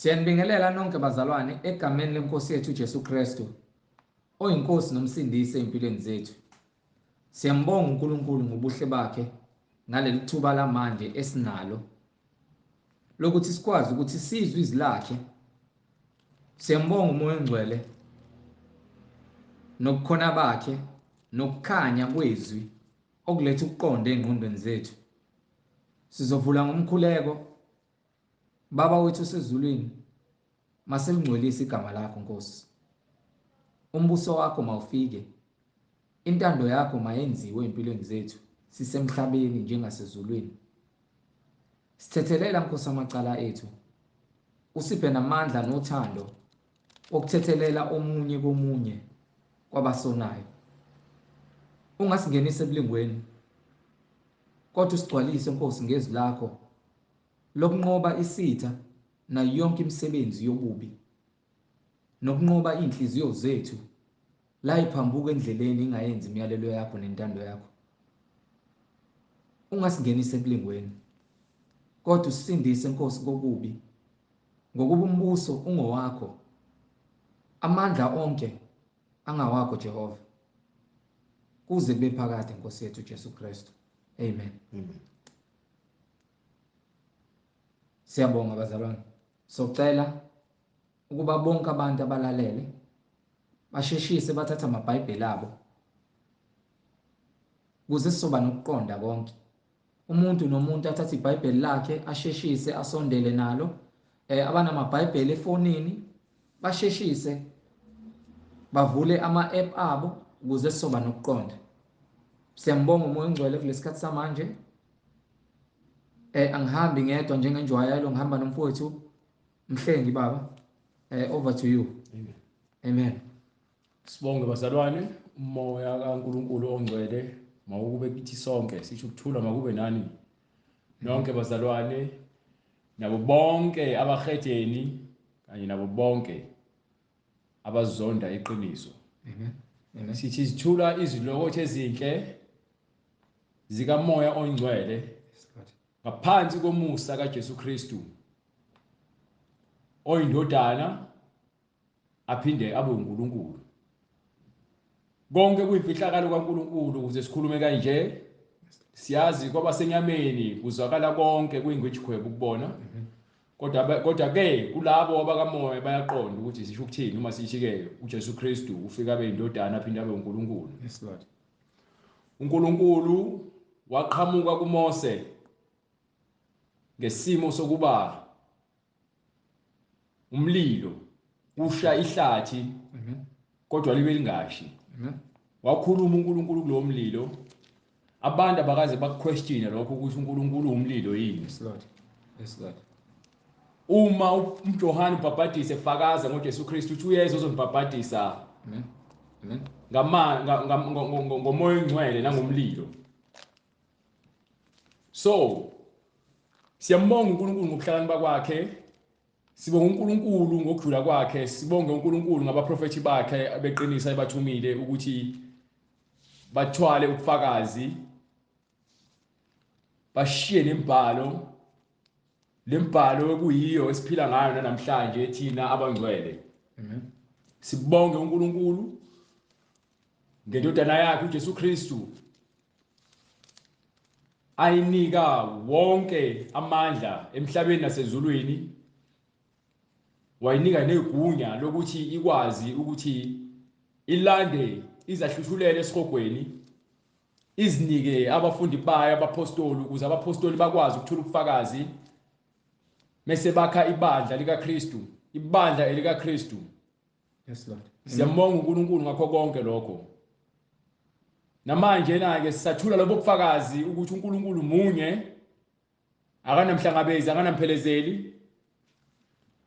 Siyanibingelela nonke bazalwane egameni leNkosi yethu uJesu Kristu, oyiNkosi nomsindisi ezimpilweni zethu. Siyambonga uNkulunkulu ngobuhle bakhe ngaleli thuba lamanje esinalo lokuthi sikwazi ukuthi sizwe izwi lakhe. Siyambonga uMoya oNgcwele nobukhona bakhe nokukhanya kwezwi okuletha ukuqonda ezingqondweni zethu. Sizovula ngomkhuleko. Baba wethu osezulwini, masilingcwelise igama lakho Nkosi. Umbuso wakho mawufike, intando yakho mayenziwe empilweni zethu sisemhlabeni njengasezulwini. Sithethelela Nkosi amacala ethu, usiphe namandla nothando okuthethelela omunye komunye kwabasonayo. Ungasingenisi ebulingweni, kodwa usigcwalise Nkosi ngezwi lakho lokunqoba isitha nayo yonke imisebenzi yobubi, nokunqoba inhliziyo zethu la iphambuka endleleni ingayenzi imiyalelo yakho nentando yakho. Ungasingenisi ekulingweni, kodwa usisindise Nkosi kokubi, ngokuba umbuso ungowakho, amandla onke angawakho Jehova, kuze kube phakade Nkosi yethu Jesu Kristu. Amen. Amen. Siyabonga bazalwane. Socela ukuba bonke abantu abalalele basheshise bathathe amaBhayibheli abo ukuze sizoba nokuqonda konke. Umuntu nomuntu athathe iBhayibheli lakhe asheshise asondele nalo. Abanamabhayibheli efonini basheshise bavule ama-app abo ukuze sizoba nokuqonda. Siyambonga uMoya oNgcwele kulesikhathi samanje. Angihambi ngedwa njengenjwayelo, ngihamba nomfowethu Mhlengi baba. Over to you. Amen. Amen. Sibonge bazalwane, umoya kaNkulunkulu ongcwele mawukube kithi sonke, sisho ukuthula makube nani nonke bazalwane, nabo bonke abahedeni kanye nabo bonke abazonda iqiniso. Amen. Amen. Sithi sithula izilokotho ezinhle zikamoya ongcwele Yes, Lord. ngaphansi komusa kaJesu Kristu oyindodana aphinde abe uNkulunkulu. Konke kuyimfihlakalo kaNkulunkulu ukuze sikhulume kanje. Siyazi kwabasenyameni kuzwakala konke kuyingwijikhwebu ukubona. Kodwa ke kulabo abakamoya bayaqonda ukuthi sisho ukuthini uma sithi ke uJesu Kristu ufika abe indodana aphinde abe uNkulunkulu. Yes, Lord. uNkulunkulu waqhamuka kuMose ngesimo sokuba umlilo usha ihlathi. Amen. Kodwa libe lingashi. Amen. Wakhuluma uNkulunkulu kulowo mlilo. Abantu abakaze bakuquestione lokho ukuthi uNkulunkulu umlilo yini. Yes, Lord. Yes, Lord. Uma uJohane ubhabhadise efakaza ngoJesu Kristu uthi uyeza ozonibhabhadisa. Amen. Amen. Ngomoya ongcwele nangomlilo. So siyambonga uNkulunkulu ngokuhlakanipha kwakhe. Sibonga uNkulunkulu ngokujula kwakhe, sibonge uNkulunkulu ngabaprofethi bakhe abeqinisa ebathumile ukuthi bathwale ubufakazi, bashiye nemibhalo, lembhalo ekuyiyo esiphila ngayo namhlanje thina abangcwele. Amen. Sibonge uNkulunkulu ngendodana yakhe uJesu Kristu ayinika wonke amandla emhlabeni nasezulwini, wayinika negunya lokuthi ikwazi ukuthi ilande izahluthulele esihogweni, izinike abafundi bayo abapostoli ukuze abapostoli bakwazi ukuthola ubufakazi mase bakha ibandla likaKristu, ibandla elikaKristu. Yes, Lord. Siyambonga uNkulunkulu ngakho konke lokho. Namanje na ke sisathula lobo bufakazi ukuthi uNkulunkulu munye, akanamhlangabezi, akanamphelezeli,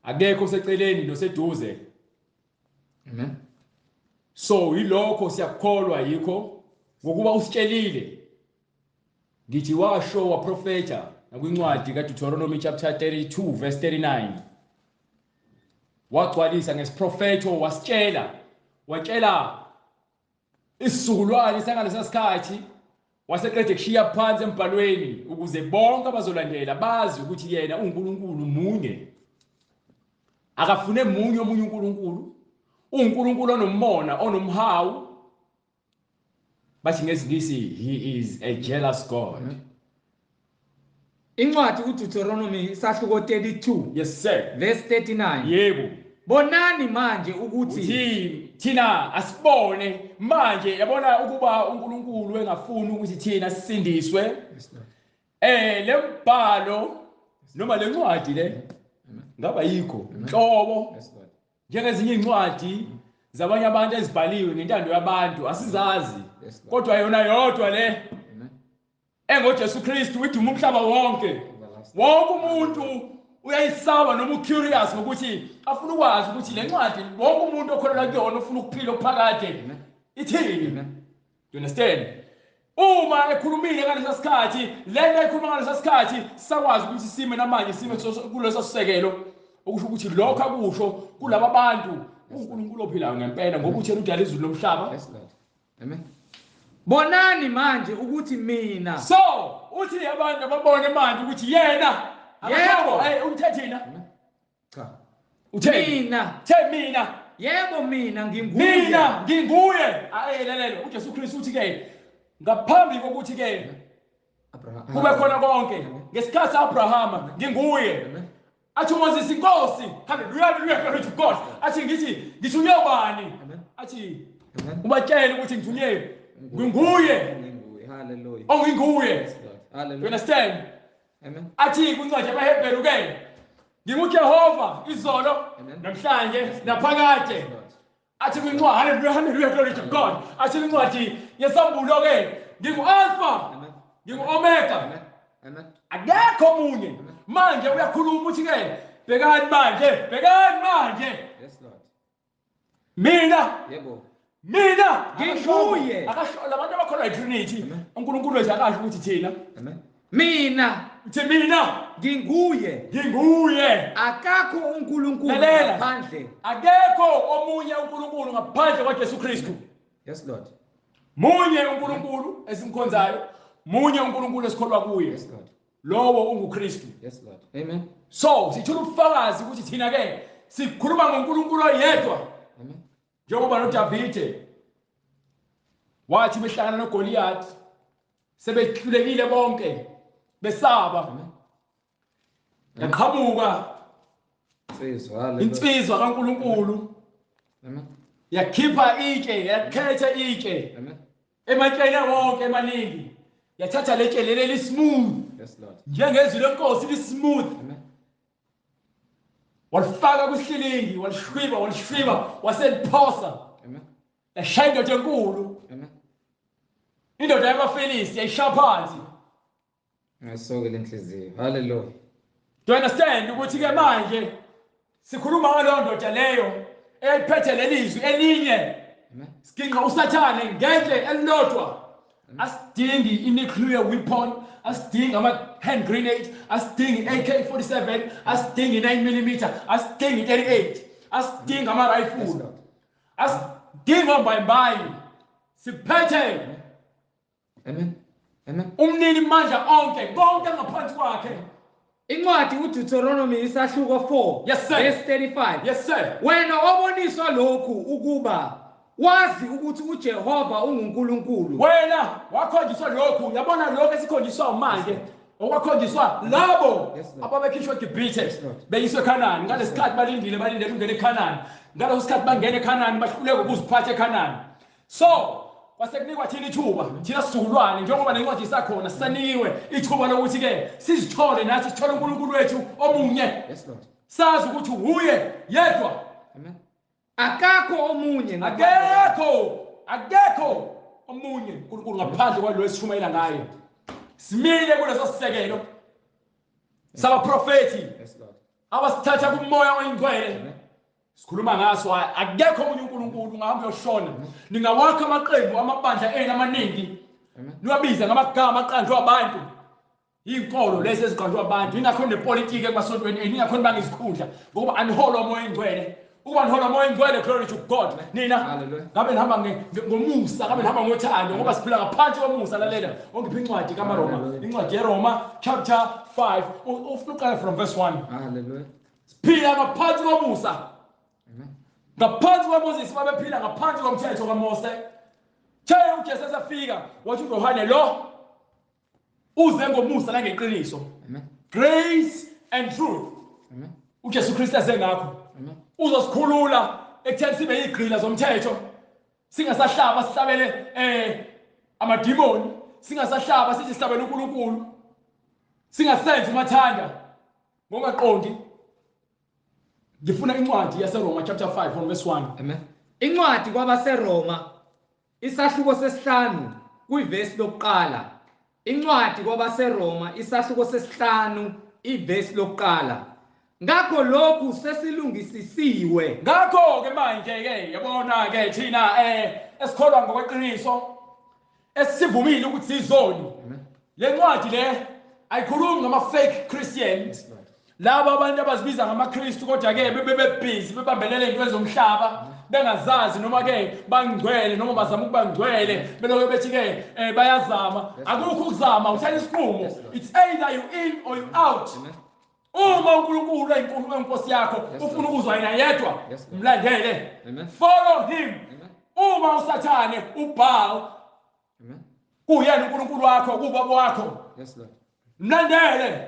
akekho oseceleni noseduze. Amen. So yilokho siyakukholwa, yikho ngokuba usitshelile. Ngithi washo waprofeta nakwincwadi kaDeuteronomy chapter 32 verse 39. Wagcwalisa ngesiprofeto, wasitshela, watshela isizukulwane sangalesa sikhathi, waseqede kushiya phansi embhalweni ukuze bonke abazolandela bazi ukuthi yena uNkulunkulu munye. Akafune munye omunye uNkulunkulu. UNkulunkulu onomona, onomhawu. Bathi ngesiNgisi he is a jealous God. Incwadi uDeuteronomy isahluko 32. Yes sir. Verse 39. Yebo. Bonani manje ukuthi thina asibone manje, yabona ukuba uNkulunkulu engafuni ukuthi thina sisindiswe. Yes, Lord. Lembhalo noma lencwadi le ngaba yikho nhlobo. Yes, Lord. Njengezinye incwadi zabanye abantu ezibhaliwe ngentando yabantu asizazi. Yes, Lord. Kodwa yona yodwa le Amen. engoJesu Kristu iduma umhlaba wonke. Wonke umuntu uyayisaba noma ucurious ngokuthi afuna ukwazi ukuthi le ncwadi wonke umuntu okholelwa kuyona ufuna ukuphila okuphakade ithini. Amen. You understand? Uma ekhulumile ngalesa sikhathi, lento ayikhuluma ngalesa sikhathi sakwazi ukuthi sime namanje, sime kuleso sisekelo, okusho ukuthi lokho akusho kulaba bantu uNkulunkulu ophilayo ngempela, ngoba uthena udala izulu lomhlaba. Yes, Lord. Amen. Bonani manje ukuthi mina. So uthi abantu ababone manje ukuthi yena Yebo. Uthe thina. Cha. Uthe mina. Uthe mina. Yebo mina nginguye. Mina nginguye. Ayilalelo uJesu Kristu uthi ke ngaphambi kokuthi ke kube khona konke ngesikhathi Abraham nginguye. Athi uMoses inkosi, hallelujah, hallelujah, glory to God. Athi ngithi ngithunywe ubani? Athi ubatshele ukuthi ngithunywe nginguye. Nginguye. Hallelujah. Onginguye. Hallelujah. You understand? Amen. Athi kwincwadi yabaHebheru ke nginguJehova izolo namhlanje naphakade. Athi kwincwadi, hallelujah, hallelujah, glory to God. Athi kwincwadi yesambulo ke ngingu-Alpha, ngingu-Omega. Amen. Akekho omunye. Manje uyakhuluma uthi ke bhekani manje, bhekani manje. Yes Lord. Mina. Yebo. Mina nginguye. Akasho labantu abakholwa iTrinity. uNkulunkulu wethu akasho ukuthi thina. Amen. Mina uthi mina nginguye. Nginguye. Akakho uNkulunkulu ngaphandle. Akekho omunye uNkulunkulu ngaphandle kwaJesu Kristu. Yes Lord. Munye uNkulunkulu esimkhonzayo, munye uNkulunkulu esikholwa kuye. Yes Lord. Lowo unguKristu. Yes Lord. Amen. So sithola ubufakazi ukuthi thina ke sikhuluma ngoNkulunkulu oyedwa. Amen. Njengoba noDavide wathi behlangana noGoliath sebehlulekile bonke besaba. Yaqhamuka insizwa kaNkulunkulu. Amen. Yakhipha itshe, yakhetha itshe. Amen. Ematsheni wonke emaningi. Yathatha letshe leli smooth. Yes Lord. Njengezwi lenkosi li smooth. Amen. Walifaka kwisihlilingi, walishwiba, walishwiba, waseliphosa. Amen. Yashaya indoda enkulu. Amen. Indoda yamaFilisti yayishaya phansi. Ngasoke lenhliziyo. Hallelujah. Do you understand ukuthi ke manje sikhuluma ngaleyo ndoda leyo eyayiphethe lelizwi elinye. Amen. Siginqa uSathane ngentshe elilodwa. Asidingi i-nuclear weapon, asidingi ama-hand grenade, asidingi i-AK-47, asidingi i-9mm, asidingi i-38, asidingi ama-rifle, asidingi ombayimbayi. Siphethe Amen. Amen. umnini mandla onke, konke ngaphansi kwakhe. Incwadi uDeuteronomy isahluko 4. Yes sir. Verse 35. Yes sir. Wena oboniswa lokhu ukuba wazi ukuthi uJehova unguNkulunkulu. Wena wakhonjiswa lokhu, uyabona lokho esikhonjiswa manje, okwakhonjiswa labo ababekhishwa eGibhithe beyiswe eKhanani. Ngalesikhathi balindile, balindele ukungena eKhanani. Ngaleso sikhathi bangena eKhanani, bahluleka ukuziphatha eKhanani. So kwasekunikwa thina ithuba, thina sizukulwane, njengoba nencwadi isakhona, sisaniwe ithuba lokuthi ke sizithole nathi, sithole uNkulunkulu wethu omunye. Yes Lord. Sazi ukuthi uye yedwa. Amen. Akakho omunye, akekho omunye uNkulunkulu ngaphandle kwalo esishumayela ngaye. Simile kuleso sisekelo sabaprofeti abasithatha kumoya oyingcwele. Sikhuluma ngaso, akekho omunye uNkulunkulu, ungahamba uyoshona. Ningawakha amaqembu amabandla enu amaningi, niwabize ngamagama aqanjwe abantu. Inkolo lezi eziqanjwe abantu, ingakho nepolitiki emasontweni enu, ingakho nibanga izikhundla, ngoba aniholwa umoya oyingcwele. Ukuba niholwa umoya oyingcwele, glory to God. Nina ngabe nihamba ngomusa, ngabe nihamba ngothando, ngoba siphila ngaphansi komusa. Lalela, ongiphi incwadi kaMaroma, incwadi yeRoma chapter 5, ufuna uqala from verse 1. Hallelujah. Siphila ngaphansi komusa. Ngaphansi kwaMoses babephila ngaphansi komthetho kaMose. The uJesu esafika wathi uJohane lo uze ngomusa nangeqiniso. Grace and truth. Amen. UJesu Kristu esengakho. Amen. Uzosikhulula ekutheni sibe yigqila zomthetho. Singasahlaba sihlabele amadimoni, singasahlaba sithi sihlabele uNkulunkulu. Singasenzi umathanda ngongaqondi. Ngifuna incwadi yaseRoma chapter 5 from verse 1. Amen. Incwadi kwabaseRoma isahluko sesihlanu kuyivesi lokuqala. Incwadi kwabaseRoma isahluko sesihlanu ivesi lokuqala. Ngakho lokhu sesilungisisiwe. Ngakho ke manje ke yabona ke thina esikholwa ngokweqiniso esivumile ukuthi sizoni. Le ncwadi le ayikhulumi ngama fake Christians. Laba abantu abazibiza ngamaKristu kodwa ke bebe busy bebambelele into ezomhlaba bengazazi noma ke bangcwele noma bazama ukuba ngcwele belokho bethi ke bayazama. Akukho ukuzama, uthatha isinqumo. It's either you in or you out. Uma uNkulunkulu eyinkulu enkosi yakho ufuna ukuzwa yena yedwa, mlandele. Follow him. Uma uSathane uBaal kuyena uNkulunkulu wakho, kubaba wakho. Mlandele.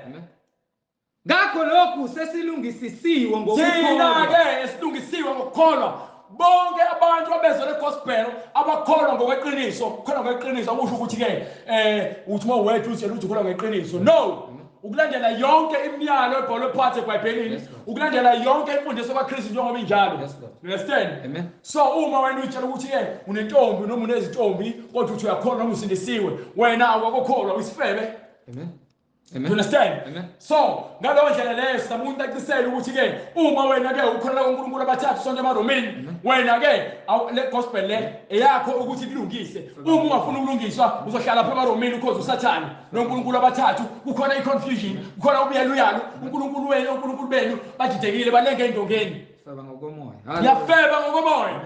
Ngakho lokhu sesilungisisiwe ngokukholwa. Thina ke esilungisiwe ngokukholwa. Bonke abantu abezwe le gospel abakholwa ngokweqiniso, ukholwa ngokweqiniso akusho ukuthi ke uthi uma wedwa utshela ukuthi ukholwa ngeqiniso. No. Ukulandela yonke imiyalo ebhalwe phansi eBhayibhelini, ukulandela yonke imfundiso kaKristu njengoba injalo. You understand? Amen. So uma wena utshela ukuthi ke unentombi noma unezintombi kodwa uthi uyakholwa noma usindisiwe, wena awukakholwa, uyisifebe. Amen. You understand? Amen. So ngaleyo ndlela leyo sizama ukucacisela ukuthi ke uma wena ke ukholelwa kuNkulunkulu abathathu sonke emaRomini, wena ke le gospel le eyakho ukuthi kulungise. Uma ungafuni ukulungiswa uzohlala lapha emaRomini ukhoze uSathane noNkulunkulu abathathu. Kukhona iconfusion, kukhona ubuyaluyalu. uNkulunkulu wenu, uNkulunkulu benu bajidekile balenge endongeni. Feba ngokomoya. Yafeba ngokomoya.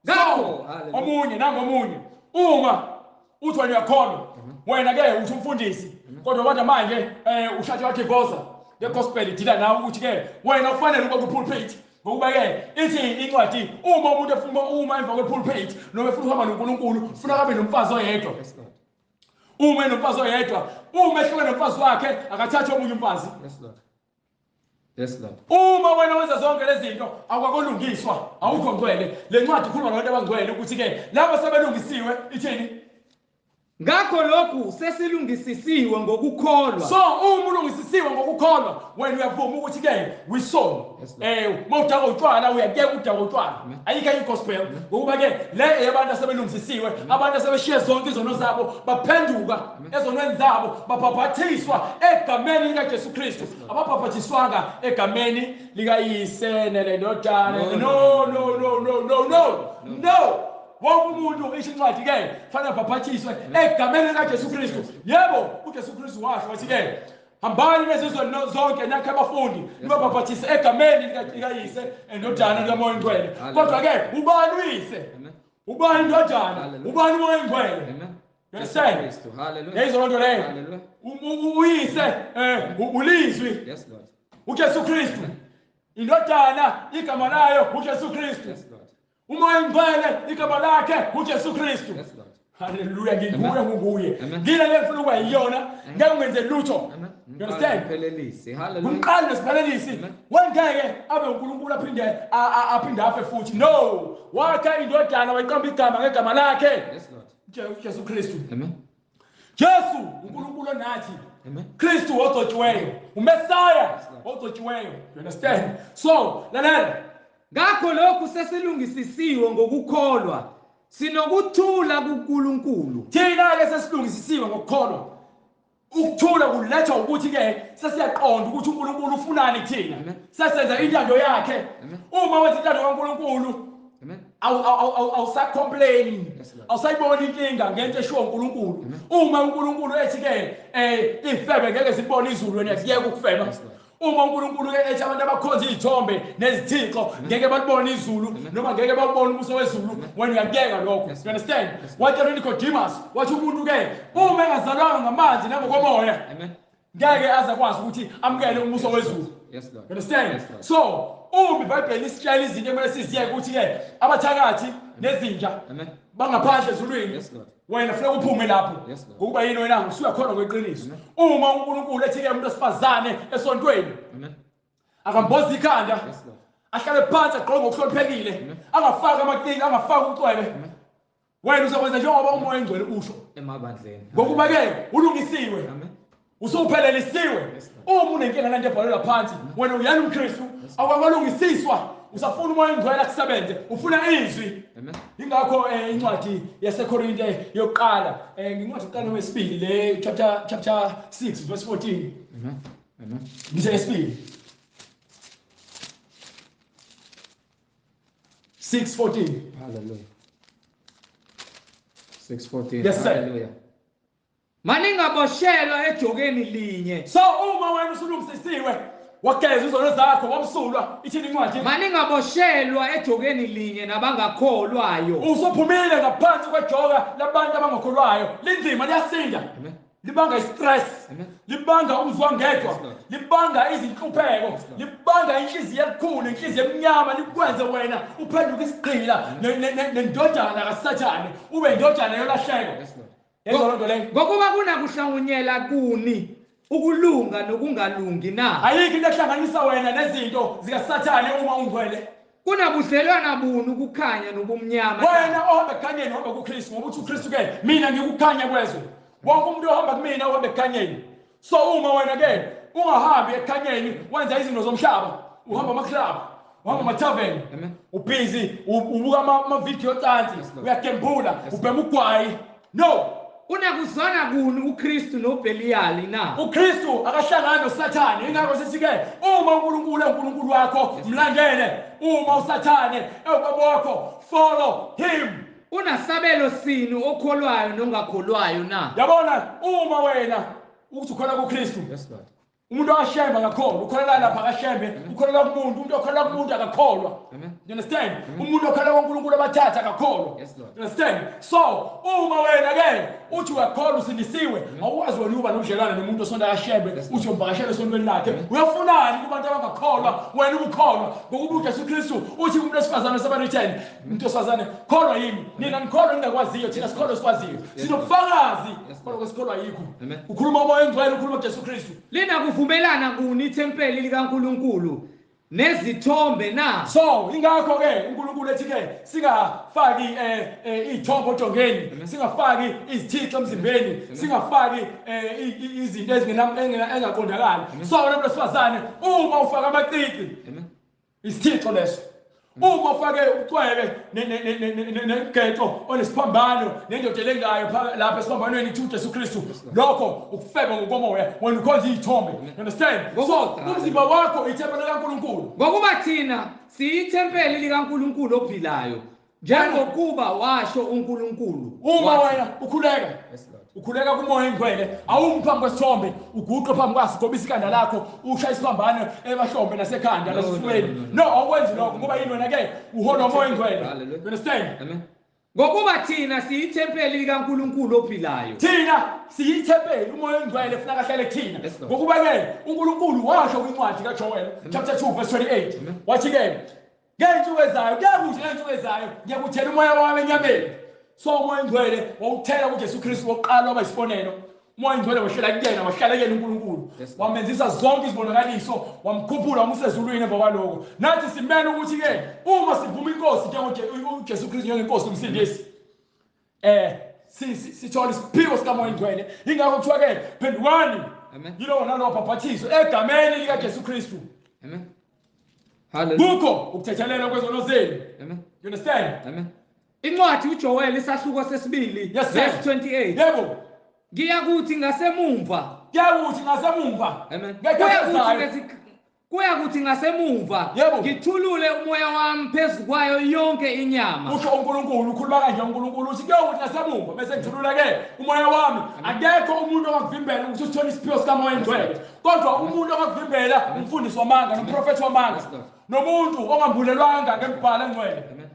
Ngakho omunye nangomunye uma uthi wena uyakholwa, wena ke uthi umfundisi kodwa kodwa manje ushade wadivorce. Le gospel idila nawe ukuthi ke wena ufanele ukuba ku-pulpit, ngokuba ke ithi incwadi uma umuntu efuna uma emva kwe-pulpit noma efuna ukuhamba noNkulunkulu ufuna abe nomfazi oyedwa. Uma enomfazi oyedwa, uma ehlukene nomfazi wakhe akathathe omunye umfazi. Yes Lord. Yes Lord. Uma wena wenza zonke lezi zinto awukakulungiswa, awukho ngcwele. Le ncwadi ikhuluma ngabantu abangcwele ukuthi ke labo sebelungisiwe ithini? Ngakho lokhu sesilungisisiwe ngokukholwa. So uma ulungisisiwe ngokukholwa wena uyavuma ukuthi ke wisona. Mawudaka utshwala uyakuyeka udaka utshwala. Ayikho igospel ngokuba ke le eyabantu asebelungisisiwe, abantu asebeshiye zonke izono zabo baphenduka ezonweni zabo babhabhathiswa egameni lika Jesu Kristu. Ababhabhathiswanga egameni likaYise nelendodana. No no no no no no no. Wonke umuntu isho incwadi ke fanele abhabhathiswe egameni lika Jesu Kristu. Yebo, uJesu Kristu washo wathi ke hambani nezizwe zonke nakhe abafundi nibabhabhathise egameni likaYise endodana likaMoya oNgcwele. Kodwa ke ubani uyise? Ubani indodana? Ubani uMoya oNgcwele? You understand? Hallelujah. Yayizwa loo nto leyo. Uyise ulizwi. Yes Lord. uJesu Kristu. Indodana igama layo uJesu Kristu. Yes Lord. uMoya oNgcwele igama lakhe uJesu Kristu. Yes Lord. Hallelujah, nginguye nguye. Ngile le ngifuna ukuba yiyona, ngeke ungenze lutho. You understand? Ngiphelelisi. Hallelujah. Umqali nesiphelelisi. Wengeke abe uNkulunkulu aphinde aphinde afe futhi. No, wakha indodana wayiqamba igama ngegama lakhe. Yes Lord. Jesu Kristu. Amen. Jesu uNkulunkulu onathi. Amen. Kristu ogcotshiweyo, uMessiah ogcotshiweyo. You understand? So, lalela. Ngakho lokhu sesilungisisiwe ngokukholwa, sinokuthula kuNkulunkulu. Thina ke sesilungisisiwe ngokukholwa. Ukuthula kulethwa ukuthi ke sesiyaqonda ukuthi uNkulunkulu ufunani kuthina. Sesenza intando yakhe. Uma wenza intando kaNkulunkulu, awusacomplain, awusayibona inkinga ngento eshiwo uNkulunkulu. Uma uNkulunkulu ethi ke ifebe ngeke zibone izulu, wena kuyeke ukufeba. Uma uNkulunkulu ke ethi abantu abakhonza izithombe nezithixo ngeke balibone izulu noma ngeke bawubone umbuso wezulu, wena uyakuyeka lokho. You understand? Watshela uNicodemus wathi umuntu ke uma engazalwanga ngamanzi nangokomoya, Ngeke aze akwazi ukuthi amukele umbuso wezulu. Yes Lord. You understand? Yes, Lord. So uma iBhayibheli lisitshela izinto ekumele siziyeke ukuthi ke abathakathi nezinja Amen. bangaphandle ezulwini. Yes, Lord. Wena funeka uphume lapho. Yes, Lord. Ngokuba yini wena usuyakholwa kweqiniso. Uma uNkulunkulu ethi ke umuntu osifazane esontweni Amen. akamboza ikhanda Yes Lord. ahlale phansi agqoke ngokuhloniphekile angafaki amacinci angafaki ucwebe wena uzokwenza njengoba umoya engcwele usho Emabandleni. ngokuba ke ulungisiwe Amen. usuphelelisiwe Yes, Lord. uma unenkinga lento ebhalelwa phansi wena uyena umKristu awakalungisiswa usafuna umoya engcwele akusebenze ufuna izwi Amen. ingakho incwadi yaseKorinte yokuqala incwadi yokuqala noma yesibili le chapter 6 verse 14 Amen. Amen. ngithe yesibili 6:14 Hallelujah. 6:14. Yes, sir. Hallelujah. Maningaboshelwa ejokeni linye. So uma wena usulungisisiwe wageza izono zakho wamsulwa ithini incwadi Maningaboshelwa ejokeni linye nabangakholwayo. usuphumile ngaphansi kwejoka labantu abangakholwayo linzima liyasinda Amen. libanga istress Amen. libanga umzwangedwa Yes, Lord. libanga izinhlupheko Lord. libanga inhliziyo elikhulu inhliziyo emnyama likwenze wena uphenduke isigqila nendodana kaSathane ube indodana yolahleko Yes Lord. yezwa loo nto leyo Ngokuba kunakuhlanganyela kuni ukulunga nokungalungi na? Ayikho into ehlanganisa wena nezinto zikaSathane uma ungcwele. Kunabudlelwana buni ukukhanya nobumnyama? Wena ohamba ekukhanyeni uhamba kuKristu ngoba uthi uKristu ke mina ngikukhanya kwezwe. Wonke umuntu ohamba kumina uhamba ekukhanyeni. So uma wena ke ungahambi ekukhanyeni wenza izinto zomhlaba, uhamba ama-club, uhamba ama-tavern, Amen. ubhizi ubuka ama-video ocansi, Yes, Lord. uyagembula, ubhema ugwayi. No, Unakuzwana kuni uKristu noBeliyali na? uKristu akahlangani noSathane. Ingakho sithi ke uma uNkulunkulu enguNkulunkulu wakho mlandele, uma uSathane ewubaba wakho follow him. Unasabelo sini okholwayo nongakholwayo na? Yabona uma wena ukuthi ukholwa kuKristu, Yes Lord. umuntu akashembe akakholwa, ukholelwa lapha akashembe, ukholelwa kumuntu, umuntu okholelwa kumuntu akakholwa. Amen. You understand? Umuntu okholelwa kuNkulunkulu abathatha akakholwa. Yes, Lord. You understand? So uma wena ke uthi uyakholwa usindisiwe, awukwazi wena ukuba nobudlelwane nomuntu osonta kashembe, Yes, Lord. uthi umbakashele esontweni lakhe. Uyafunani kubantu abangakholwa, wena ukukholwa? Ngokuba uJesu Kristu uthi kumuntu wesifazane oseBaritan, umuntu wesifazane, kholwa yimi. Nina nikholwa ningakwaziyo, thina sikholwa sikwaziyo. Sinobufakazi, Yes, kholwa kwesikholwa yikho. Amen. Ukhuluma umoya ongcwele, ukhuluma kuJesu Kristu. Linakuvumelana kuni ithempeli likaNkuluNkulu nezithombe na? So ingakho ke uNkulunkulu ethi ke singafaki izithombe odongeni, singafaki izithixo emzimbeni, singafaki izinto engaqondakali. So wena muntu wesifazane uma ufaka amacici Amen. isithixo leso. Uma ufake ucwebe negeto onesiphambano nendoda elengayo lapha esiphambanweni ithi uJesu Kristu, lokho ukufeba ngokomoya, wena ukhonza izithombe. You understand? So umzimba wakho ithempeli likaNkulunkulu. Ngokuba thina siyithempeli likaNkuluNkulu ophilayo njengokuba washo uNkulunkulu. Uma Wathi- wena ukhuleka Yes Lord. ukhuleka kumoya engcwele, awumi phambi kwesithombe, uguqe phambi kwaso, ugobise ikhanda lakho, ushaye isiphambano emahlombe nasekhanda No, nasesifubeni. no, no, no. No, awukwenzi lokho ngoba yini wena ke uholwa umoya engcwele. Hallelujah. You understand? Amen. Ngokuba thina siyithempeli likaNkuluNkulu ophilayo. Thina siyithempeli, umoya engcwele funeka ahlale kuthina. Yes, Lord. Ngokuba ke uNkulunkulu washo kwincwadi kaJoel chapter 2 verse 28 wathi ke ngey'nsuku ezayo, kuyakuthi ngey'nsuku ezayo ngiyakuthela umoya wami enyameni. So umoya engcwele wawuthela kuJesu Kristu wokuqala waba isibonelo. Umoya engcwele wehlela kuyena, wahlala kuyena uNkulunkulu, Yes, Lord. wamenzisa zonke izibonakaliso, wamkhuphula wamusa ezulwini emva kwaloko. Nathi simele ukuthi ke uma sivuma inkosi njengoJesu Kristu njengenkosi nomsindisi, sithola isiphiwo sikamoya engcwele. Ingakho kuthiwa ke phendukani Amen. yilowo nalowo bhaphathizo egameni likaJesu Kristu. Amen. Hallelujah. Kukho ukuthethelelwa kwezono zenu. Amen. You understand? Amen. Incwadi uJoel isahluko sesibili Yes, sir. verse 28. Yebo. Ngiyakuthi ngasemumva. Kuyakuthi ngasemumva. Amen. Ngekhathi Kuyakuthi ezayo. Kuyakuthi ngasemumva Yebo. ngithulule umoya wami phezu kwayo yonke inyama. Usho uNkulunkulu, ukhuluma kanje uNkulunkulu uthi kuyokuthi ngasemumva bese ngithulula ke umoya wami. Akekho umuntu ongakuvimbela ukuthi uthole isiphiwo sikamoya engcwele. Kodwa umuntu ongakuvimbela umfundisi wamanga nomprofethi wamanga Yes, Lord. nomuntu ongambulelwanga ngemibhalo engcwele. Amen.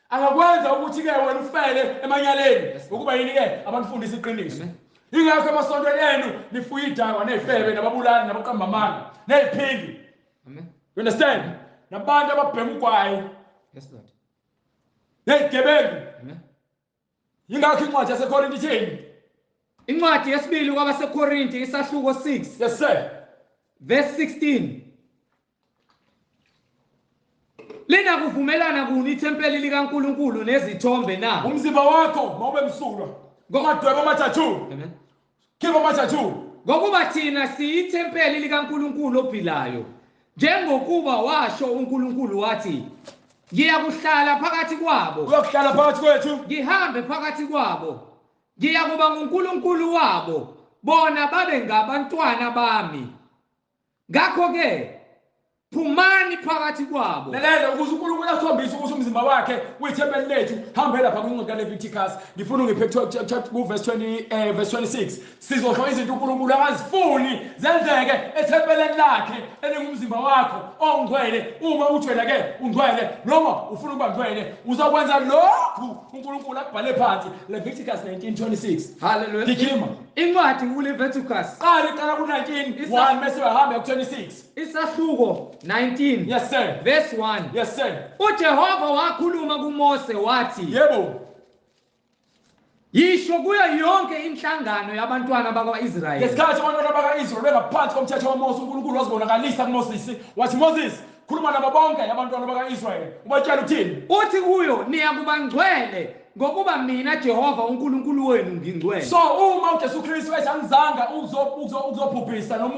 Angakwenza ukuthi ke wena ufele emanyaleni Yes, Lord. ngokuba yini ke abamfundisi iqiniso. Amen. Ingakho emasontweni enu nifuye idakwa nezifebe nababulali nabaqamba amanga neziphingi. Amen. You understand? Nabantu ababhema ugwayi. Yes, Lord. Nezigebengu. Amen. Ingakho incwadi yaseKorinte ithini? Incwadi yesibili kwabaseKorinte isahluko 6 Yes sir. verse 16. Linakuvumelana kuni ithempeli likaNkuluNkulu nezithombe na? Umzimba wakho mawube msulwa. Ungadweba ama-tattoo. Amen. Khipha ama-tattoo. Ngokuba thina siyithempeli likaNkuluNkulu ophilayo. Njengokuba washo uNkulunkulu wathi, ngiyakuhlala phakathi kwabo, Uyokuhlala phakathi kwethu. ngihambe phakathi kwabo, ngiyakuba nguNkulunkulu wabo, bona babe ngabantwana bami. Ngakho-ke phumani phakathi kwabo. Lalela ukuze uNkulunkulu akhombise ukuthi umzimba wakhe uyithempeli lethu. Hambe lapha kwincwadi kaLeviticus. Ngifuna ungiphe ku verse 20 verse 26. Sizosho izinto uNkulunkulu akazifuni zenzeke ethempeleni lakhe elingumzimba wakho ongcwele. Uma uthwele ke ungcwele noma ufuna ukuba ngcwele uzokwenza lokhu uNkulunkulu akubhale phansi. Leviticus 19:26. Hallelujah. Gijima. Incwadi kuLeviticus Qala ku 19:1 bese uyahamba ku 26. isahluko 19 Yes sir. verse 1. Yes sir. uJehova wakhuluma kuMose wathi, Yebo. yisho kuyo yonke inhlangano yabantwana bakwa-Israyeli. Ngesikhathi abantwana baka-Israyeli bengaphansi komthetho waMose, uNkulunkulu wazibonakalisa kuMoses wathi, Moses, khuluma nabo bonke abantwana baka-Israyeli ubatshela uthini? Uthi kuyo, niyakuba ngcwele ngokuba mina Jehova uNkulunkulu wenu ngingcwele. So uma uJesu Kristu ethi angizanga ukuzobhubhisa noma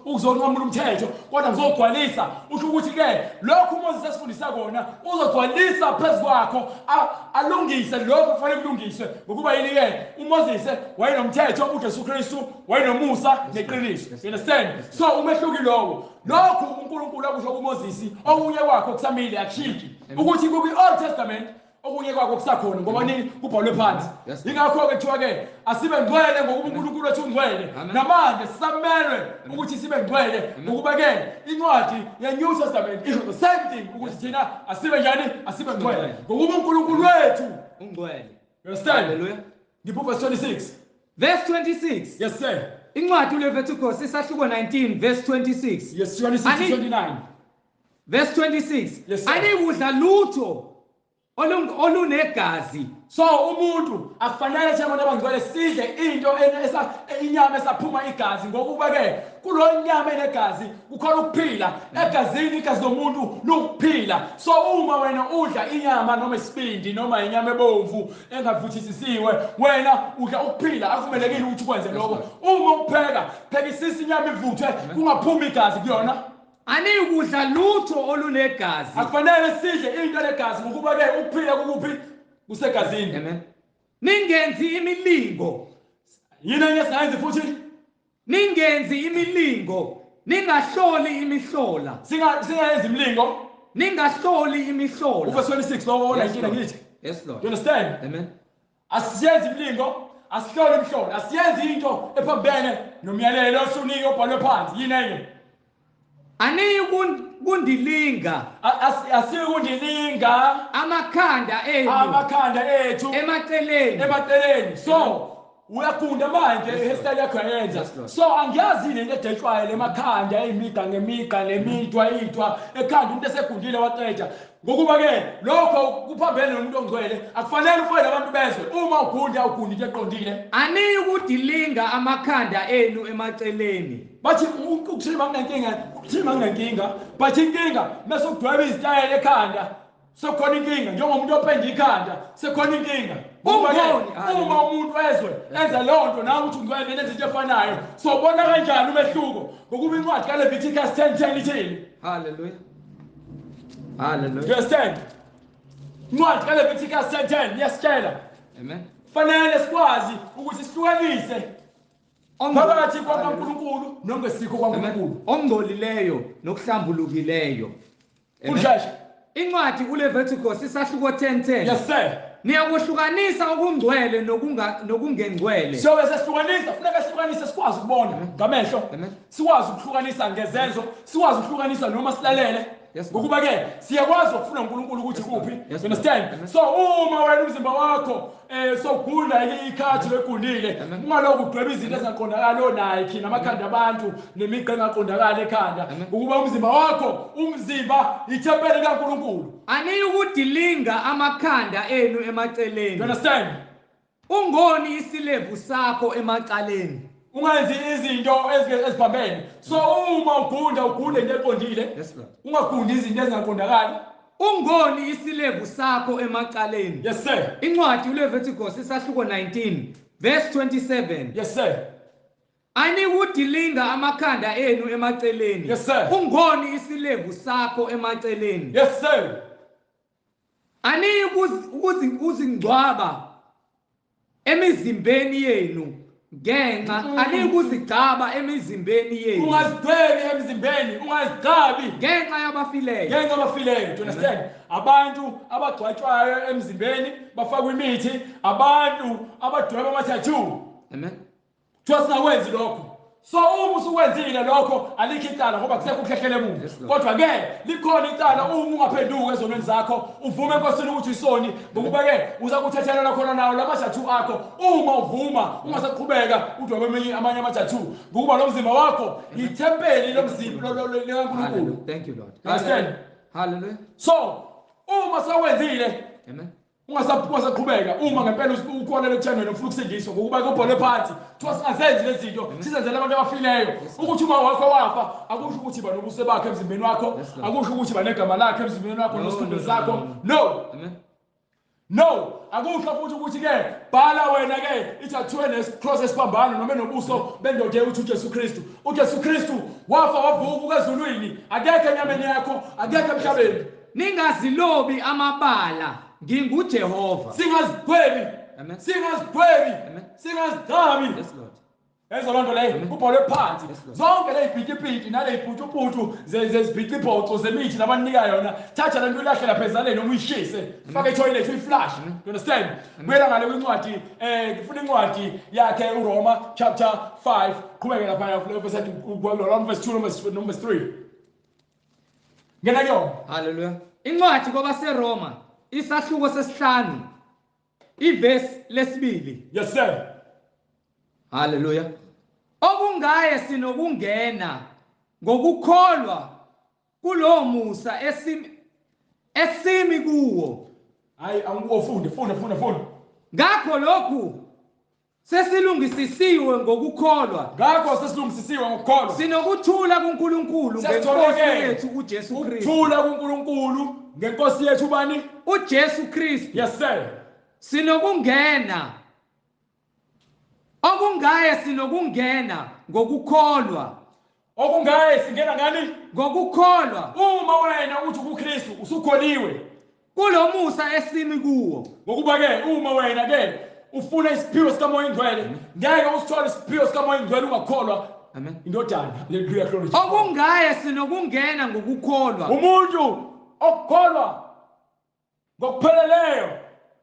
ukuzonqamula umthetho kodwa ngizogcwalisa, usho ukuthi ke lokhu uMoses esifundisa kona uzogcwalisa phezu kwakho, alungise lokho kufanele kulungiswe. Ngokuba yini ke? uMoses wayenomthetho, uJesu Kristu wayenomusa neqiniso. You understand? So umehluki lowo. Lokhu uNkulunkulu akusho kuMoses okunye kwakho kusamile akushintshi. Ukuthi kubi Old Testament okunye kwakho kusakhona ngoba nini kubhalwe phansi. Ingakho ke kuthiwa ke asibe ngcwele ngokuba uNkulunkulu wethu ungcwele. Namanje sisamelwe ukuthi sibe ngcwele ngokuba ke incwadi ye-New Testament isho the same thing ukuthi thina asibe njani, asibe ngcwele ngokuba uNkulunkulu wethu ungcwele. You understand? Hallelujah. Ngipho verse 26. Verse 26. Yes sir. Incwadi uLeviticus isahluko 19 verse 26. Yes, 26 to 29. Verse 26. Yes, sir. Anikudla lutho olunegazi. So umuntu akufanele thina abantu abangcwele sidle into inyama esaphuma igazi, ngokuba ke kulo nyama enegazi kukhona ukuphila. Egazini igazi lomuntu lukuphila. So uma wena udla inyama noma isibindi noma inyama ebomvu engavuthisisiwe, wena udla ukuphila, akumelekile ukuthi ukwenze lokho. Uma upheka, phekisisa inyama ivuthwe kungaphumi igazi kuyona. Anikudla lutho olunegazi. Akufanele sidle into enegazi ngokuba ke ukuphila kukuphi? Kusegazini. Amen. Ningenzi imilingo. Yini enye esingayenzi futhi? Ningenzi imilingo, ningahloli imihlola. Singayenzi imilingo. Ningahloli imihlola. Uverse 26 lowo 19 ngithi. Yes Lord. You understand? Amen. Asiyenzi imilingo, asihloli imihlola, asiyenzi into ephambene nomyalelo osunike obhalwe phansi. Yini enye? Anikundilinga. Asikundilinga amakhanda enu. Amakhanda ethu emaceleni. Emaceleni. So uyagunda manje hairstyle yakho yayenza. So angiyazi lento edetshwayo emakhanda eyimigqa ngemigqa nemidwa idwa ekhanda umuntu esegundile waqeda. Ngokuba ke lokho kuphambene nomuntu ongcwele, akufanele ufake abantu bezwe. Uma ugunda ugunda into eqondile. Aniyikudilinga amakhanda enu emaceleni. Bathi ukuthima kunenkinga, ukuthima kunenkinga, but inkinga mase ukudweba izitayela ekhanda sekukhona inkinga, njengomuntu openda ikhanda sekukhona inkinga. Uma umuntu ezwe enza leyo nto nawe uthi ungcwele nenza into efanayo, so bona kanjani umehluko? Ngokuba incwadi kaLeviticus 10:10 ithini? Hallelujah. Hallelujah. You understand? Incwadi kaLeviticus 10:10 iyasitshela. Amen. Fanele sikwazi ukuthi sihlukanise phakathi kwaNkulunkulu nongesikho kwaNkulunkulu, ongcolileyo nokuhlambulukileyo. Usheshe. Incwadi kuLeviticus isahluko 10:10. Yes sir. Niyakuhlukanisa okungcwele nokungengcwele. So sesihlukanisa, funeka sihlukanise sikwazi ukubona ngamehlo. Sikwazi ukuhlukanisa ngezenzo, sikwazi ukuhlukanisa noma silalele. Ngokuba ke siyakwazi ukufuna uNkulunkulu ukuthi kuphi. You understand? So uma wena umzimba wakho sogunda ikhathi legundile, ungalokhu udweba izinto ezingaqondakali oNike namakhanda abantu nemigqa engaqondakali ekhanda, ukuba umzimba wakho umzimba ithempeli kaNkulunkulu. Aniyukudilinga amakhanda enu emaceleni. You understand? Ungoni isilevu sakho emacaleni. Ungenzi izinto eziphambene. So uma ugunda ugunde into eqondile. Ungagundi izinto ezingaqondakali. Ungoni isilevu sakho emacaleni. Yes sir. Incwadi uLeviticus isahluko 19 verse 27. Yes sir. Anikudilinga amakhanda enu emaceleni. Yes sir. Ungoni isilevu sakho emaceleni. Yes sir. Aniyukuzingcwaba emizimbeni yenu ngenxa aniyukuzigcaba emizimbeni yenu. Ungazigcwebi emizimbeni, ungazigcabi ngenxa yabafileyo. Ngenxa yabafileyo. Do you understand? Abantu abagcwatshwayo emzimbeni bafakwa imithi, abantu abadweba ama-tattoo. Amen. Kuthiwa singakwenzi lokho. So uma usukwenzile lokho alikho icala ngoba kusekho ukuhlehlele emuva. Kodwa ke likhona icala uma ungaphenduki ezonweni zakho, uvume eNkosini ukuthi isoni, ngokuba ke uza kuthethelela khona nawo lama-tattoo akho. Uma uvuma ungasaqhubeka udwebe amanye ama-tattoo, ngokuba lo mzimba wakho ithempeli lomzimba likaNkulunkulu. Thank you Lord. Understand? Hallelujah. So uma sewenzile, amen, ungasaqhubeka uma ngempela ukholelwa ekuthandweni ufuna ukusindiswa, ngokuba kubhalwe phansi kuthiwa singazenzi lezi zinto, sizenzele abantu abafileyo. Ukuthi uma wakho wafa akusho ukuthi ba nobuso bakhe emzimbeni wakho, akusho ukuthi ba negama lakhe emzimbeni wakho nesikhundla sakho. No. No, akusho futhi ukuthi ke bhala wena ke ithathiwe nesicross esiphambano noma enobuso bendoda uthi uJesu Kristu. uJesu Kristu wafa wavuka ezulwini, akekho enyameni yakho, akekho emhlabeni. Ningazilobi amabala, nginguJehova. Singazigwebi. Amen. Singazigwebi. Amen. Singazigcabi. Yes Lord. Ezo lonto leyo kubhalwe phansi. Zonke lezibhikibhiki nalezibhutuputu zezibhikibhoco zemithi labanika yona, thatha lento ulahlela phezaleni noma uyishise, fake etoilet uyiflush. You understand? Buyela ngale kwincwadi, ngifuna incwadi yakhe uRoma chapter 5, qhubeke lapha verse 1 2 verse 3. Ngena kuyona. Hallelujah. Incwadi kwabaseRoma isahluko sesihlanu ivesi lesibili. Yes sir. Hallelujah. Okungaye sinokungena ngokukholwa kulo musa esimi kuwo. Hayi angikufunde, funda funda funda. Ngakho lokhu sesilungisisiwe ngokukholwa. Ngakho sesilungisisiwe ngokukholwa. Sinokuthula kuNkulunkulu ngenkosi yethu uJesu Kristu. Ukuthula kuNkulunkulu ngenkosi yethu bani? uJesu Kristu. Yes sir. Sinokungena. Okungaye sinokungena ngokukholwa. Okungaye singena ngani? Ngokukholwa. Uma wena uthi kuKristu usukholiwe kulomusa esimi kuwo. Ngokuba ke uma wena ke ufuna isiphiwo sikaMoya Ingcwele, ngeke usithole isiphiwo sikaMoya Ingcwele ungakholwa. Amen. Indodana haleluya glory. Okungaye sinokungena ngokukholwa. Umuntu okukholwa ngokupheleleyo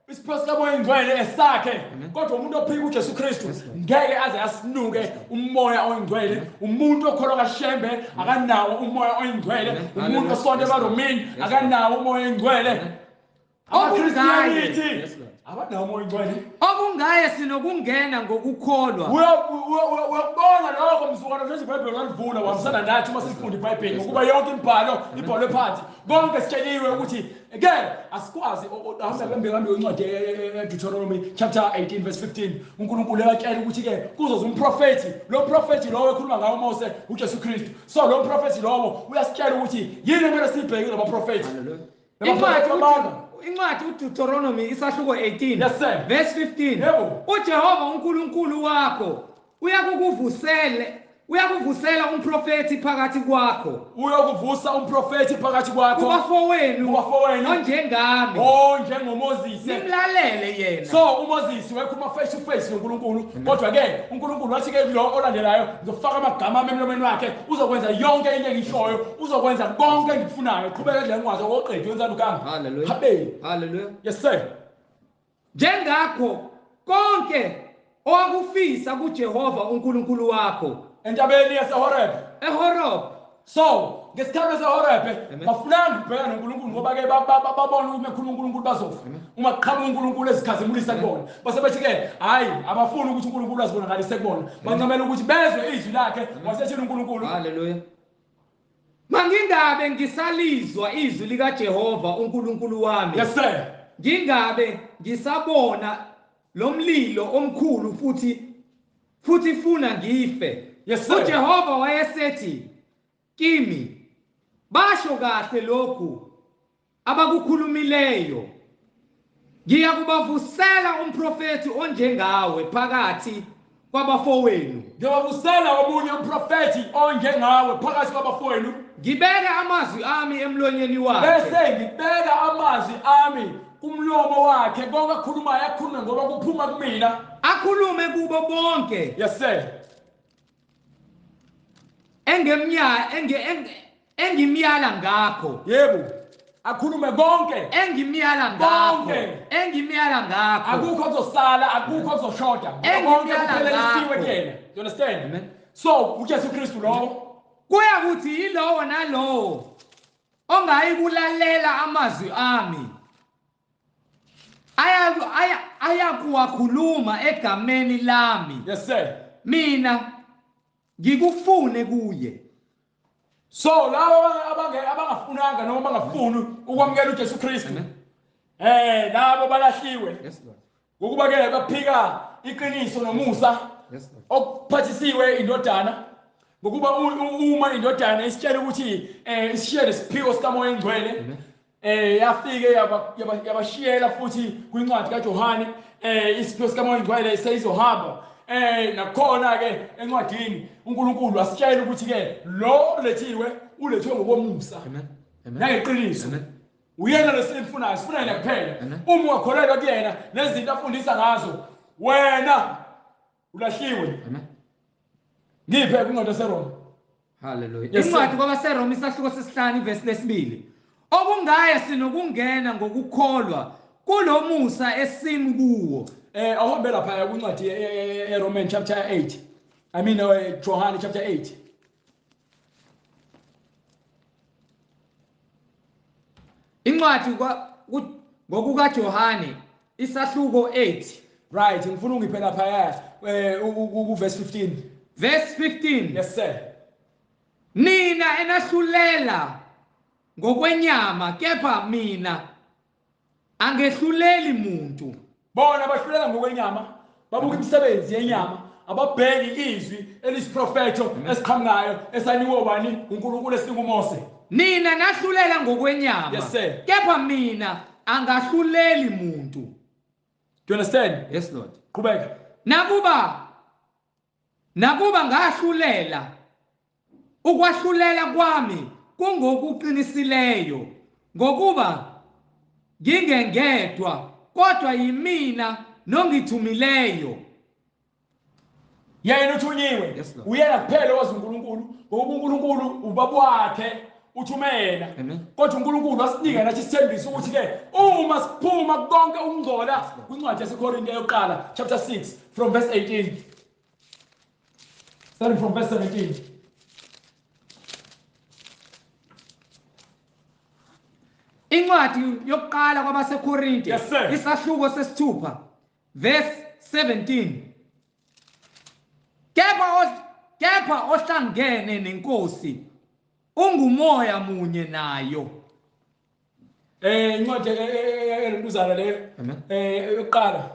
isiphiwo sikaMoya Ingcwele esakhe, kodwa umuntu ophika uJesu Kristu ngeke aze asinuke umoya oyingcwele. Umuntu okholwa kaShembe akanawo umoya oyingcwele. Umuntu osonto ebaRomini akanawo umoya oyingcwele. AmaKristianity abanawo umoya oyingcwele. Okungaye sinokungena ngokukholwa. Uyakubona lokho mzukwana nje iBhayibheli walivula wahambisana nathi uma sifunda iBhayibheli, ngokuba yonke imibhalo ibhalwe phansi. Konke sitsheliwe ukuthi ke asikwazi hamba hambe incwadi eDeuteronomy chapter 18 verse 15. uNkulunkulu uyatshela ukuthi ke kuzoza umprofeti. Lo profeti lowo ekhuluma ngawo Mose uJesu Kristu. So lo profeti lowo uyasitshela ukuthi yini kumele sibheke kulo profeti. Incwadi uDeuteronomy isahluko 18 yes sir verse 15. Yebo. uJehova uNkulunkulu wakho uyakuvusela umprofeti phakathi kwakho. Uyokuvusa umprofeti phakathi kwakho. Kubafowenu onjengami. OnjengoMoses. Nimlalele yena. So uMoses wayekhuluma face to face noNkulunkulu, kodwa ke uNkulunkulu wathi ke lo olandelayo ngizofaka amagama ami emlomeni wakhe, uzokwenza yonke into engishoyo, uzokwenza konke engikufunayo. Qhubeka nje ngwazi oqedwe wenzani ukanga. Hallelujah. Hallelujah. Yes sir. Njengakho konke owakufisa kuJehova uNkulunkulu wakho entabeni yaseHoreb. eHoreb. So Ngesikhathi seHorebe bafunanga ukubhekana noNkulunkulu ngoba ke babona ukuthi mekhuluma uNkulunkulu bazofa. Uma kuqhamuka uNkulunkulu ezikhazimulisa kubona, base bethi ke hayi abafuni ukuthi uNkulunkulu azibonakalise kubona. Bancamela ukuthi bezwe izwi lakhe wasethini uNkulunkulu. Hallelujah. Mangingabe ngisalizwa izwi likaJehova uNkulunkulu wami. Yes sir. Ngingabe ngisabona lo mlilo omkhulu futhi funa ngife. Yes sir. uJehova wayesethi kimi, basho kahle lokhu abakukhulumileyo, ngiyakubavusela umprofethi onjengawe phakathi kwabafowenu. Ngiyabavusela omunye umprofethi onjengawe phakathi kwabafowenu. Ngibeke amazwi ami emlonyeni wakhe. Bese ngibeka amazwi ami kumlomo wakhe, konke akhulumayo akhulume ngoba kuphuma kumina. Akhulume kubo bonke. Yes sir. Engimyala ngakho. Yebo. Akhulume konke. Engimyala ngakho. Engimyala ngakho. Akukho kuzosala, akukho kuzoshoda. Konke kuphelelisiwe kuyena. You understand? Amen. So, uJesu Kristu lowo kuya kuthi yilowo nalowo ongayikulalela amazwi ami ayakuwakhuluma egameni lami. Yes sir. Mina ngikufune kuye. So labo abangafunanga noma bangafuni ukwamukela uJesu Kristu, labo balahliwe. Yes Lord. Ngokuba ke baphika iqiniso nomusa. Yes Lord. Okuphathisiwe indodana. Ngokuba uma indodana isitshela ukuthi isishiye lesiphiwo sikaMoya oNgcwele, yafike yabashiyela futhi kwincwadi kaJohane, isiphiwo sikaMoya oNgcwele seyizohamba. Nakhona ke encwadini uNkulunkulu asitshela ukuthi ke lo ulethiwe ulethiwe ngokomusa. Amen. Amen. Nangeqiniso. Amen. Uyena lesimfunayo, sifuna yena kuphela. Uma ungakholelwa kuyena nezinto afundisa ngazo, wena ulahliwe. Amen. Ngiphe kwincwadi yaseRoma. Hallelujah. Yes, Incwadi kwabaseRoma isahluko sesihlanu ivesi lesibili. Okungaye sinokungena ngokukholwa kulomusa esimi kuwo. Awuhambe lapha kwincwadi eRoman chapter 8. I mean John chapter 8. Incwadi ngokukaJohane isahluko 8. Right, ngifuna ungiphe lapha ku verse 15. Verse 15. Yes sir. Nina enahlulela ngokwenyama, kepha mina angehluleli muntu. Bona abahlulela ngokwenyama babuka imisebenzi yenyama, ababheki izwi elisiprofetho esiqhamukayo esaniwe bani uNkulunkulu esinguMose. Nina nahlulela ngokwenyama, yes sir, kepha mina angahluleli muntu. Do you understand? Yes Lord. Qhubeka. Nakuba ngahlulela, ukwahlulela kwami kungokuqinisileyo, ngokuba ngingengedwa, kodwa yimina nongithumileyo. Yena uthunyiwe. Yes, uyena kuphela owazi uNkulunkulu, ngokuba uNkulunkulu ubaba wakhe uthumela. Kodwa uNkulunkulu wasinika nathi isithembiso ukuthi ke uma siphuma konke ukungcola, kwincwadi yaseKorinte yokuqala chapter 6 from verse 18. Starting from verse 17. Incwadi yokuqala kwabaseKorinte, yes, isahluko sesithupha verse 17. Kepha ohlangene nenkosi ungumoya munye nayo. Incwadi elentuzana leyo yokuqala.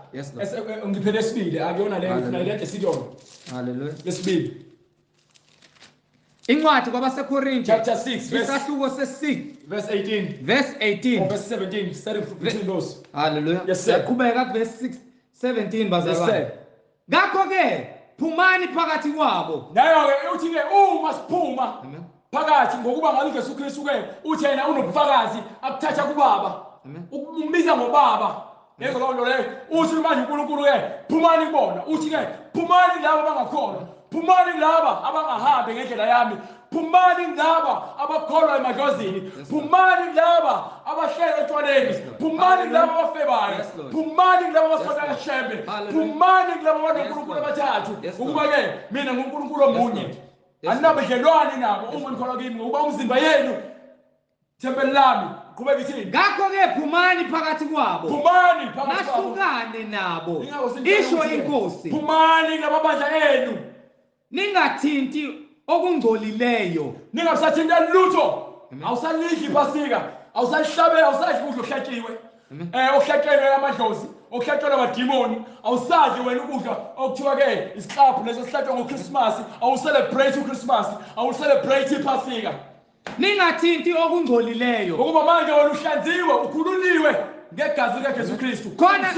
Ngiphe lesibili, akuyona leyo, ngifuna le esiyona. Hallelujah. Lesibili. Incwadi kwabaseKorinte chapter 6 isahluko se6 verse 18. Verse 18. Or verse 17, starting from between those. Hallelujah. Yes sir. Qhubeka verse 6 17 bazalwane. Yes sir. Ngakho ke phumani phakathi kwabo. Nayo ke uthi ke uma siphuma phakathi, ngokuba ngabe uJesu Kristu ke uthi yena unobufakazi akuthatha kubaba. Umbiza ngobaba. Lezo lonto leyo uthi manje uNkulunkulu ke phumani kubona, uthi ke phumani laba abangakholwa, phumani laba abangahambi ngendlela yami, phumani laba abakholwa emadlozini, phumani laba abahlele etshwaleni, phumani laba abafebayo, phumani laba abasonta kaShembe, phumani laba abanoNkulunkulu abathathu, ukuba ke mina nguNkulunkulu omunye. Aninabudlelwane nabo uma nikholwa kimi, ngokuba umzimba yenu thempeli lami. Qhubeka ithini? Ngakho-ke phumani phakathi kwabo. Phumani phakathi kwabo. Nahlukane nabo. Isho inkosi. Phumani kulababandla enu. Ningathinti okungcolileyo. Ningasathinta lutho. Awusalidli iPhasika, awusalihlabe, awusadli ukudla okuhlatshiwe. Okuhlatshelwe amadlozi, okuhlatshelwe amadimoni, awusadli wena ukudla okuthiwa ke isiklabhu leso sihlatshwa ngoChristmas, awucelebrate uChristmas, awucelebrate iPhasika. Ningathinti okungcolileyo. Ngokuba manje wena uhlanziwe, ukhululiwe ngegazi likaJesu Kristu. Khona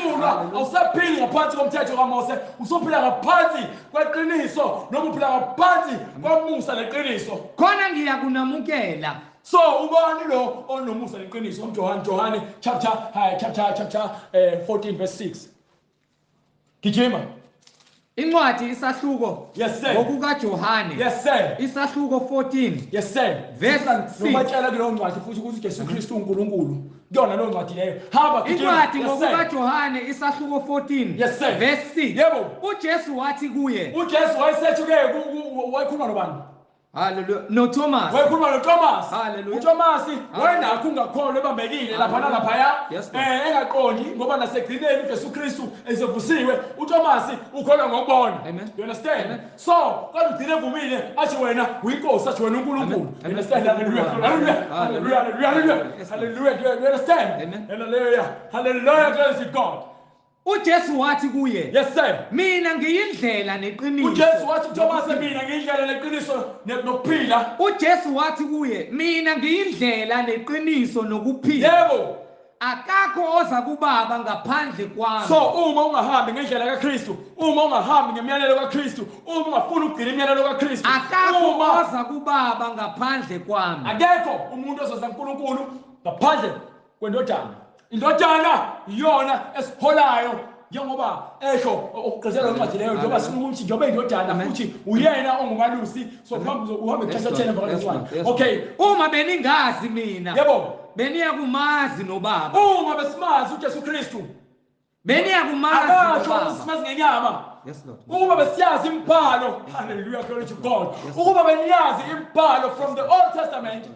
awusaphili ngaphansi komthetho kaMose, usuphila ngaphansi kweqiniso noma uphila ngaphansi komusa neqiniso. Khona ngiyakunamukela. So ubani lo onomusa neqiniso? John chapter 14 verse 6. Gijima. Incwadi isahluko. Yes sir. NgokukaJohane. Yes sir. Isahluko 14. Yes sir. Verse 6. Nobatshela kuleyo ncwadi futhi ukuthi Jesu Kristu uNkulunkulu. Kuyona leyo ncwadi leyo. Hamba gijima. Incwadi ngokukaJohane isahluko 14. Yes sir. Verse 6. Yebo. uJesu wathi kuye. uJesu wayesethi ke wayekhuluma nobani? Hallelujah. No Thomas. Wayekhuluma noThomas. Hallelujah. uThomas wayenakho ungakholwa ebambekile lapha nalaphaya. Engaqondi ngoba nasegcineni uJesu Kristu esevusiwe. uThomas ukholwa ngokubona. You understand? Amen. So kodwa ugcine evumile athi wena uyinkosi, athi wena uNkulunkulu. You understand? Hallelujah. Hallelujah. Hallelujah. Hallelujah. Hallelujah. You understand? Amen. Hallelujah. Hallelujah. Glory to God. uJesu wathi kuye. Yes sir. Mina ngiyindlela neqiniso. uJesu wathi kuThomas mina ngiyindlela neqiniso nokuphila. uJesu wathi kuye mina ngiyindlela neqiniso nokuphila. Yebo. Akakho oza kubaba ngaphandle kwami. So uma ungahambi ngendlela kaKristu, uma ungahambi ngemiyalelo kaKristu, uma ungafuni ukugcina imiyalelo kaKristu, akakho oza kubaba ngaphandle kwami. Akekho umuntu ozoza kuNkulunkulu ngaphandle kwendodana. Indodana iyona esiholayo njengoba esho okugqizela incwadi leyo, njengoba sifuna ukuthi njengoba indodana futhi uyena ongumalusi, so mhlawumbe uhambe kuchapter 10 emva kwalencwadi. Okay, uma beningazi mina, yebo, beniyakumazi nobaba. Uma besimazi uJesu Kristu, beniyakumazi nobaba. Simazi ngenyama. Yes Lord. Uma besiyazi imibhalo, hallelujah, glory to God. Ukuba beniyazi imibhalo from the Old Testament,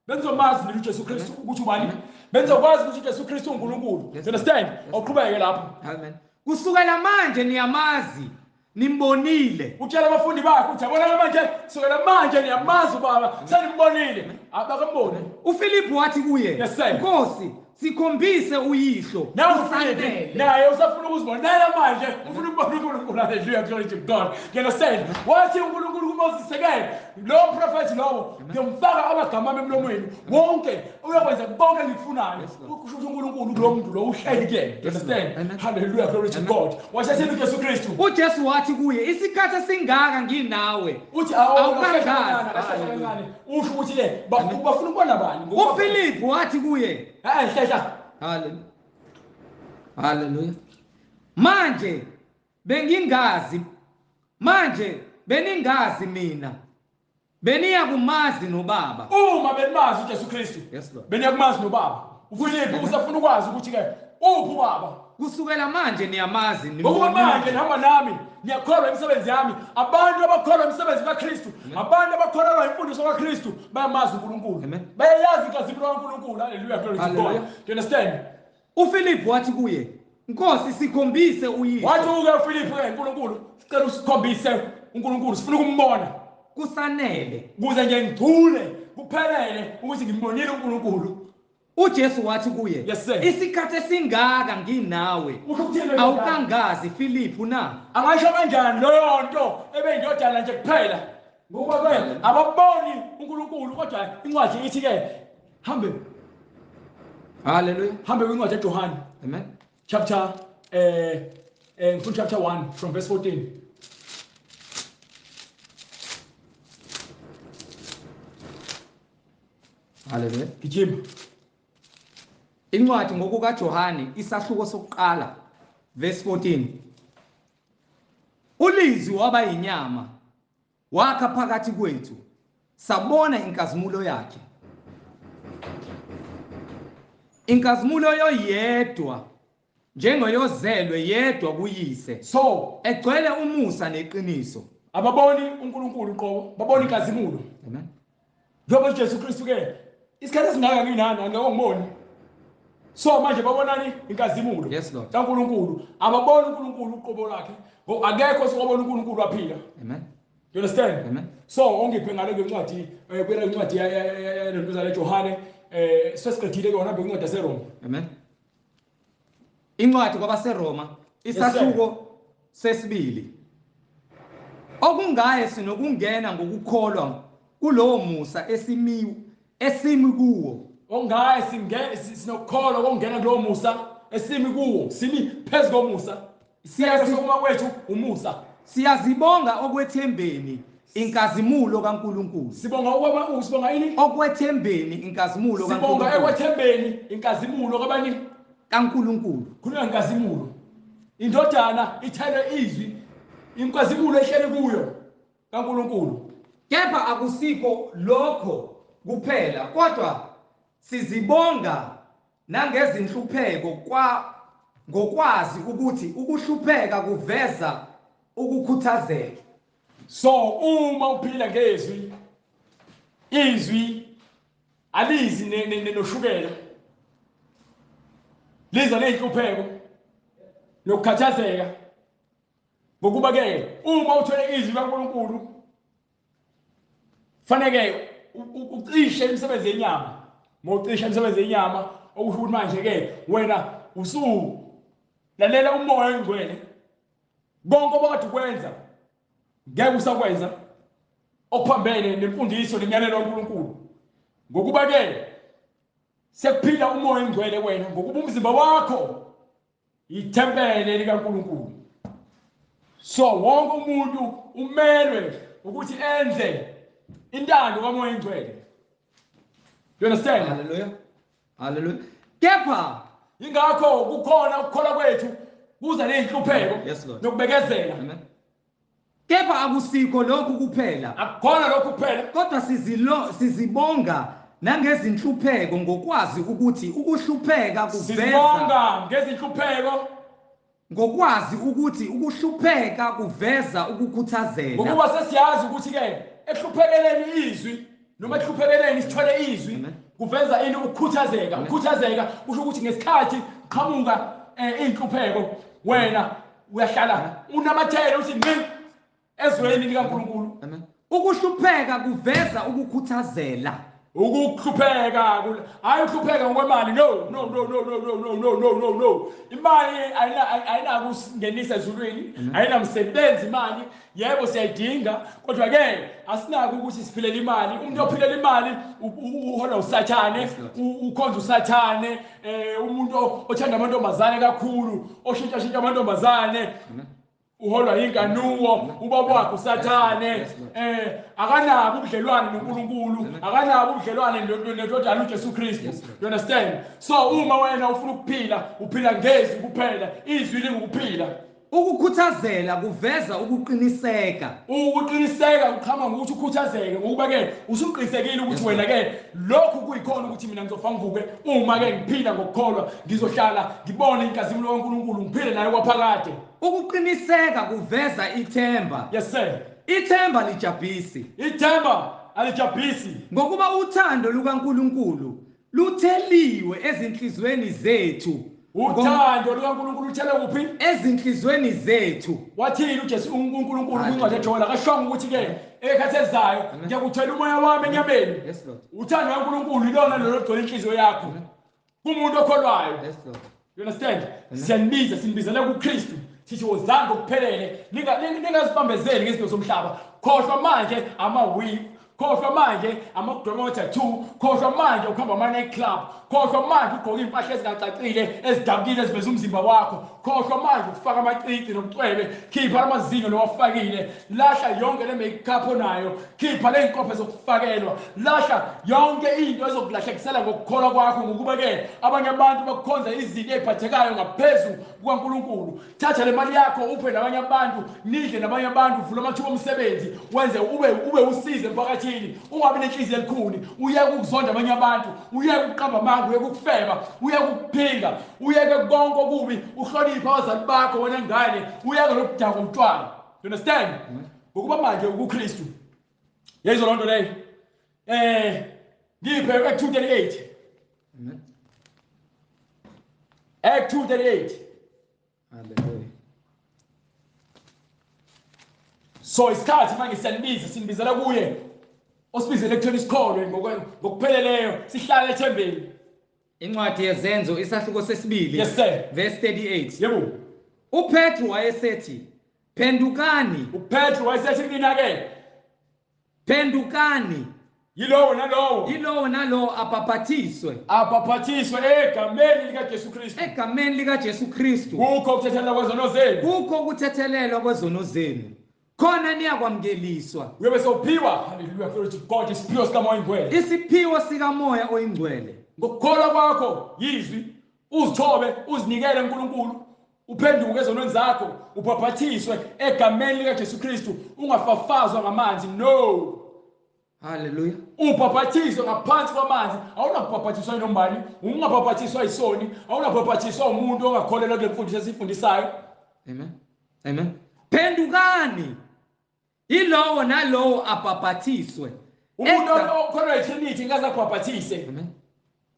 benzomazi mina uJesu Kristu ukuthi ubani, benzokwazi ukuthi uJesu Kristu uNkulunkulu. You understand? Awuqhubeke lapho. Amen. Kusukela manje niyamazi, nimbonile. Utshela abafundi bakhe uthi yabona manje, kusukela manje niyamazi ubaba, senimbonile. Abakamboni. uFilipu wathi kuye, Nkosi, sikhombise uyihlo. Naye usafuna ukuzibonela manje, ufuna ukubona uNkulunkulu. Hallelujah, glory to God. You understand? Wathi uNkulunkulu kuMoses ke, lo prophet lowo ngiyomfaka amagama ami emlomweni wonke, uyakwenza konke engikufunayo. Kusho ukuthi uNkulunkulu kulo muntu lo uhleli kuyena. You understand? Hallelujah, glory to God. Wasethini uJesu Kristu? uJesu wathi kuye, isikhathi esingaka nginawe. Uthi awukangazi. Usho ukuthi le bafuna ukubona bani? uFilipu wathi kuye, hlehla. Hallelujah. Hallelujah. Manje bengingazi, manje beningazi mina, beniyakumazi nobaba. Uma benimazi uJesu Kristu, yes Lord, beniyakumazi nobaba. uFilipu usafuna ukwazi ukuthi ke uphi ubaba. Kusukela manje niyamazi, ngokuba manje nihamba nami, niyakholwa imisebenzi yami. Abantu abakholwa imisebenzi kaKristu, abantu abakholelwa imfundiso kaKristu bayamazi uNkulunkulu, bayayazi inkazimulo kaNkulunkulu. Hallelujah, glory to God. Do you understand? uFilipu wathi kuye, Nkosi, sikhombise uyihlo. Wathi uke uFilipu ke, uNkulunkulu, sicela usikhombise uNkulunkulu, sifuna ukumbona. Kusanele kuze nje ngigcule kuphelele ukuthi ngimbonile uNkulunkulu. uJesu wathi kuye, yes sir, isikhathi esingaka nginawe, awukangazi Filipu na? Angasho kanjani leyo nto ebeyindodana nje kuphela? Ngokuba ke ababoni uNkulunkulu, kodwa incwadi ithi ke hambe. Hallelujah. Hambe kwincwadi kaJohane. Amen. Chapter ngifuna chapter 1 from verse 14. Hallelujah. Gijima. Incwadi ngokukaJohane isahluko sokuqala verse 14. Ulizwi waba yinyama, wakha phakathi kwethu, sabona inkazimulo yakhe. Inkazimulo yoyedwa njengoyozelwe yedwa kuyise. So egcwele umusa neqiniso. Ababoni uNkulunkulu uqobo, babona inkazimulo. Amen. Njengoba uJesu Kristu ke isikhathi esingaka nginani angeke ngibone. So manje babonani inkazimulo Yes, Lord. kaNkulunkulu. Ababoni uNkulunkulu uqobo lakhe. Ngoba akekho osokubona uNkulunkulu waphila. Amen. You understand? Amen. So ongiphe ngale kwencwadi kwele ncwadi yalentuzana Johane sesiqedile ke wona bencwadi yaseRoma. Amen. Incwadi kwabaseRoma isahluko sesibili. Okungaye sinokungena ngokukholwa kulowo musa esimi kuwo. Ongaye sinokukholwa kokungena kulowo musa esimi kuwo, simi phezu komusa. Siyasukuma kwethu umusa. Siyazibonga okwethembeni inkazimulo kaNkulunkulu. Sibonga ukuba sibonga ini? Okwethembeni inkazimulo Sibonga kaNkulunkulu. ekwethembeni inkazimulo kabani? kaNkulunkulu. Khuluma inkazimulo. Indodana ithele izwi, inkazimulo ehleli kuyo kaNkulunkulu. Kepha akusikho lokho kuphela, kodwa sizibonga nangezinhlupheko ngokwazi ukuthi ukuhlupheka kuveza ukukhuthazeka. So uma uphila ngezwi, izwi alizi noshukela, liza nezinhlupheko nokukhathazeka. Ngokuba ke uma uthole izwi kaNkulunkulu fanele ucishe imisebenzi yenyama. Mawucisha imisebenzi yenyama okusho ukuthi manje ke wena usulalela uMoya oNgcwele, konke obakade ukwenza ngeke usakwenza okuphambene nemfundiso nemiyalelo kaNkulunkulu. Ngokuba ke sekuphila uMoya oNgcwele wena, ngokuba umzimba wakho ithempele likaNkulunkulu. So wonke umuntu umelwe ukuthi enze intando kaMoya oNgcwele. You understand? Hallelujah. Hallelujah. Kepha ingakho kukhona ukukholwa kwethu kuza nezinhlupheko Yes, Lord. nokubekezela. Amen. Kepha akusikho lokhu kuphela. Akukhona lokhu kuphela. Kodwa sizibonga nangezinhlupheko ngokwazi ukuthi ukuhlupheka kuveza Sizibonga ngezinhlupheko ngokwazi ukuthi ukuhlupheka kuveza ukukhuthazela. Ngokuba sesiyazi ukuthi ke ekuhluphekeleni izwi noma ekuhluphekeleni sithwele izwi Amen. kuveza ini ukukhuthazeka. Ukukhuthazeka kusho ukuthi ngesikhathi qhamuka inhlupheko wena uyahlala unamathele uthi ngqi ezweni likaNkulunkulu. Amen. Ukuhlupheka kuveza ukukhuthazela. Ukuhlupheka hayi ukuhlupheka ngokwemali. No no no no no no no no no no no. Imali ayinakusingenisa ezulwini, ayinamsebenzi imali. Yebo siyayidinga, kodwa ke asinako ukuthi siphilele imali. Umuntu ophilela imali uhola uSathane, ukhonza uSathane, umuntu othanda amantombazane kakhulu, oshintsha shintsha amantombazane. Uholwa inkanuko, ubaba wakhe uSathane, akanabo ubudlelwane noNkulunkulu, akanabo ubudlelwane nendodana uJesu Kristu. You understand? So uma wena ufuna ukuphila, uphila ngezwi kuphela. Izwi lingukuphila. Ukukhuthazela kuveza ukuqiniseka. Ukuqiniseka kuqhamuka ngokuthi ukhuthazeke, ngokuba ke usuqinisekile ukuthi wena ke lokhu kuyikhona ukuthi mina ngizofa ngivuke uma ke ngiphila ngokukholwa, ngizohlala ngibone inkazimulo kaNkulunkulu, ngiphile naye kwaphakade. Ukuqiniseka kuveza ithemba. Yes sir. Ithemba lijabhisi. Ithemba alijabhisi. Ngokuba uthando lukaNkulunkulu lutheliwe ezinhlizweni zethu. Uthando lukaNkulunkulu luthele kuphi? Ezinhlizweni zethu. Wathini uJesu uNkulunkulu kwincwadi eJoel? Akashongo ukuthi ke ekhathi ezayo ngiyakuthela umoya wami enyameni. Yes Lord. Uthando lukaNkulunkulu ilona lolo lugcwele inhliziyo yakho. Kumuntu okholwayo. Yes Lord. You understand? Siyanibiza, sinibizela kuKristu. Sithi wozani ngokuphelele, ningazibambezeli ngezinto zomhlaba. Khohlwa manje ama-weave, khohlwa manje ama-kudoma tattoo, khohlwa manje ukuhamba ama-night club, khohlwa manje ugqoke iy'mpahla ezingacacile ezidabukile eziveza umzimba wakho, khohlwa manje ukufaka amacici nobucwebe, khipha amazinyo lowafakile, lahla yonke le make-up onayo, khipha le y'nkophe zokufakelwa, lahla yonke into ezokulahlekisela ngokukholwa kwakho, ngokuba ke abanye abantu bakukhonza izinto ey'phathekayo ngaphezu kukaNkulunkulu. Thatha le mali yakho uphe nabanye abantu, nidle nabanye abantu, uvule amathuba omsebenzi, wenze ube usize emphakathini, ungabi nenhliziyo elikhuni, uyeke ukuzonda abanye abantu, uyeke ukuqamba amanga, uyeke ukufeba, uyeke ukuphinga, uyeke konke okubi, uhloniphe abazali bakho wena ngane, uyeke nokudakwa utshwala. You understand? Ngokuba manje ukuKristu. Yezwa lonto leyo. Ngiphe Act 2:38. Amen. Act 2:38. Hallelujah. So isikhathi manje siyanibiza, sinibizela kuye osibizele ekutheni sikholwe ngokupheleleyo, sihlale ethembeni. Incwadi yeZenzo isahluko sesibili. Yes sir. Verse 38. Yebo. uPetru wayesethi, phendukani. uPetru wayesethi mina ke, phendukani. Yilowo nalowo. Yilowo nalowo abhapathiswe. Abhapathiswe egameni likaJesu Kristu. Egameni likaJesu Kristu. Kukho ukuthethelelwa kwezono zenu. Kukho ukuthethelelwa kwezono zenu. Khona niyakwamukeliswa. Uyobe sewuphiwa, hallelujah, glory to God, isiphiwo sikaMoya oyiNgcwele. Isiphiwo sikaMoya oyiNgcwele. Ngokukholwa kwakho yizwi, uzithobe, uzinikele kuNkulunkulu, uphenduke ezonweni zakho, ubhapathiswe egameni likaJesu Kristu, ungafafazwa ngamanzi, no. Hallelujah. Ubhapathiswe ngaphansi kwamanzi, awunakubhapathiswa inombani, ungabhapathiswa isoni, awunabhapathiswa umuntu ongakholelwa kule mfundiso esifundisayo. Amen. Amen. Phendukani. Yilowo nalowo abhapathiswe. Umuntu okholelwa iTrinity ngeke akubhaphathise. Amen.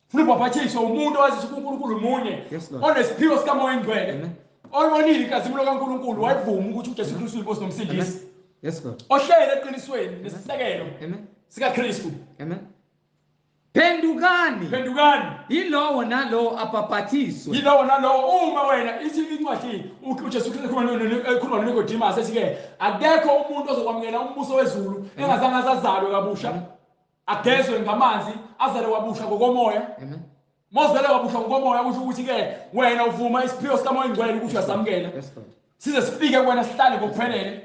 Funa ubhapathiswe umuntu owazisa uNkulunkulu munye, onesiphiwo sikaMoya oyiNgcwele. Oyibonile inkazimulo kaNkulunkulu, wayivuma ukuthi uJesu Kristu uyinkosi nomsindisi. Yes Lord. Ohlele eqinisweni nesisekelo. Amen. SikaKristu. Amen. Phendukani. Phendukani. Yilowo nalowo abhapathiswe. Yilowo nalowo. Uma wena ithi incwadi uJesu Kristu ekhuluma noNikodemus ethi ke akekho umuntu ozokwamukela umbuso wezulu engazange azalwe kabusha. Agezwe ngamanzi, azalwe kabusha ngokomoya. Amen. Mozele kabusha ngokomoya kusho ukuthi ke wena uvuma isiphiwo sikaMoya oyiNgcwele ukuthi uyasamukela. Yes Lord. Size sifike kuwena sihlale ngokuphelele.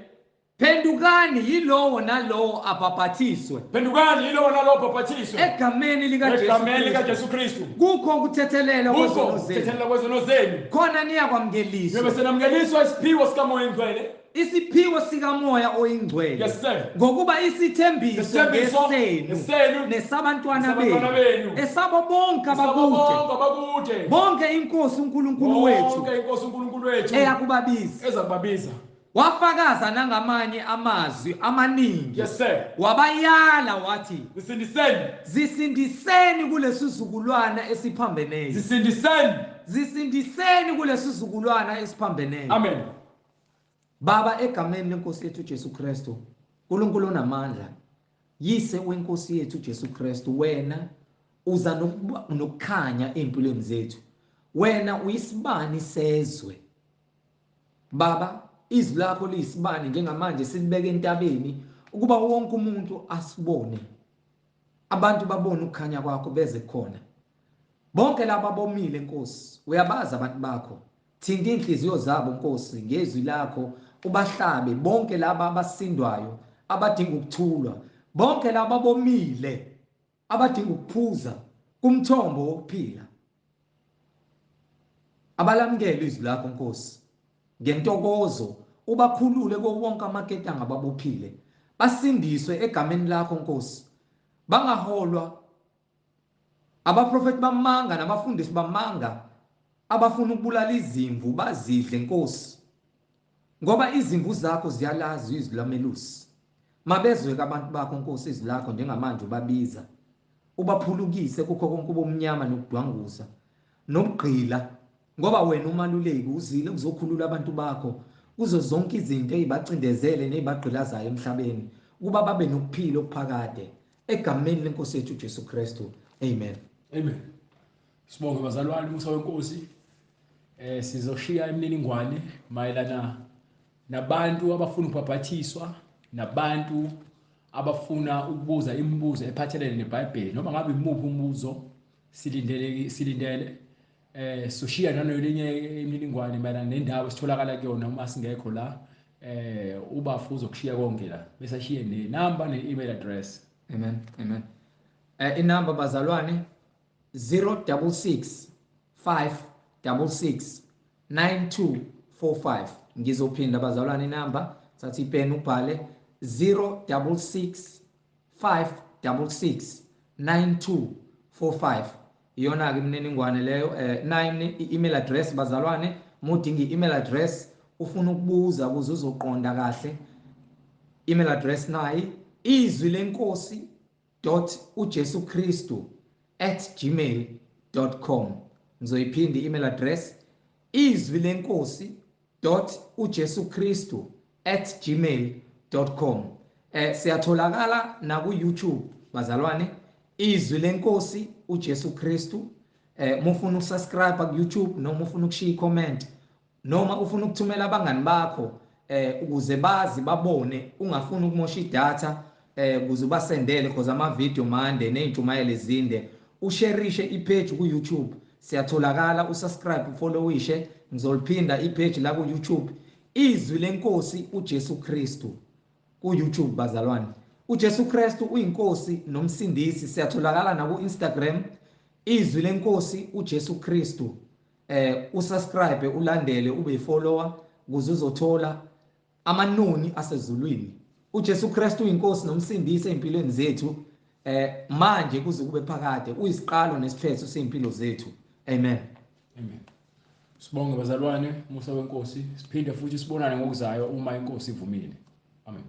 Phendukani yilowo nalowo abhapathiswe. Phendukani yilowo nalowo abhapathiswe. Egameni likaJesu. Egameni likaJesu Kristu. Kukho ukuthethelelwa kwezono zenu. Ukuthethelelwa kwezono zenu. Khona niyakwamukeliswa. Niyobe senamukeliswa isiphiwo sikaMoya oyiNgcwele. Isiphiwo sikaMoya oyiNgcwele. Yes sir. Ngokuba isithembiso ngesenu nesabantwana benu. Esabo bonke abakude. Bonke inkosi uNkulunkulu wethu. Bonke inkosi uNkulunkulu wethu. Eyakubabiza. Ezakubabiza. Wafakaza nangamanye amazwi amaningi. Yes sir. Wabayala wathi, zisindiseni. Zisindiseni kulesizukulwana esiphambeneyo. Zisindiseni. Zisindiseni kulesizukulwana esiphambeneyo. Amen. Baba, egameni lenkosi yethu Jesu Kristu, uNkulunkulu onamandla, yise wenkosi yethu Jesu Kristu, wena uza nokukhanya empilweni zethu. Wena uyisibani sezwe. Baba, izwi lakho liyisibani njengamanje silibeke entabeni ukuba wonke umuntu asibone. Abantu babone ukukhanya kwakho beze khona. Bonke laba bomile Nkosi, uyabaza abantu bakho. Thinta inhliziyo zabo Nkosi ngezwi lakho, ubahlabe bonke laba abasindwayo, abadinga ukuthulwa, bonke laba bomile abadinga ukuphuza kumthombo wokuphila. Abalamukele izwi lakho Nkosi ngentokozo, ubakhulule kuwo wonke amaketanga ababophile, basindiswe egameni lakho Nkosi. Bangaholwa abaprofeti bamanga nabafundisi bamanga abafuna ukubulala izimvu bazidle Nkosi, ngoba izimvu zakho ziyalazi izwi lamelusi. Mabezwe abantu bakho Nkosi izwi lakho njengamanje ubabiza, ubaphulukise kukho konke ubumnyama nokudwanguza nobugqila, ngoba wena umaluleki uzile uzokhulula abantu bakho kuzo zonke izinto ezibacindezele nezibagqilazayo emhlabeni, ukuba babe nokuphila okuphakade egameni lenkosi yethu Jesu Kristu. Amen. Amen. Sibonge bazalwane umusa wenkosi. Sizoshiya imininingwane mayelana nabantu abafuna ukubhapathiswa, nabantu abafuna ukubuza imibuzo ephathelene neBhayibheli, noma ngabe imuphi umbuzo silindele soshiya nanolinye imininingwane mayelana nendawo esitholakala kuyona uma singekho la. Ubafu uzokushiya konke la, bese ashiye nenamba ne-email address. Amen. Amen. Inamba bazalwane 066 566 9245. Ngizophinda bazalwane inamba, thatha ipeni ubhale 066 566 9245. Iyona ke imininingwane leyo. Nayo i-email address bazalwane, mudinga i-email address ufuna ukubuza ukuze uzoqonda kahle, Email address nayi izwilenkosi.ujesukristu@gmail.com. Ngizoyiphinda i-email address, izwilenkosi.ujesukristu@gmail.com. Siyatholakala na ku YouTube bazalwane, Izwi leNkosi uJesu Kristu. Mufuna ukusubscribe ku YouTube, noma ufuna ukushiya i-comment, noma ufuna ukuthumela abangani bakho ukuze bazi babone, ungafuni ukumosha idatha ukuze ubasendele, because ama video mande nezintshumayelo ezinde, usharishe ipage ku YouTube, siyatholakala, usubscribe, ufollowishe. Ngizoliphinda ipage la ku YouTube, Izwi leNkosi uJesu Kristu ku YouTube bazalwane. uJesu Kristu uyinkosi nomsindisi. Siyatholakala na ku Instagram, Izwi leNkosi uJesu Kristu. Usubscribe, ulandele, ube follower ukuze uzothola amanoni asezulwini. uJesu Kristu uyinkosi nomsindisi empilweni zethu, manje kuze kube phakade. Uyisiqalo nesiphetho seimpilo zethu. Amen. Amen. Sibonge bazalwane, umusa wenkosi. Siphinde futhi sibonane ngokuzayo uma inkosi ivumile. Amen.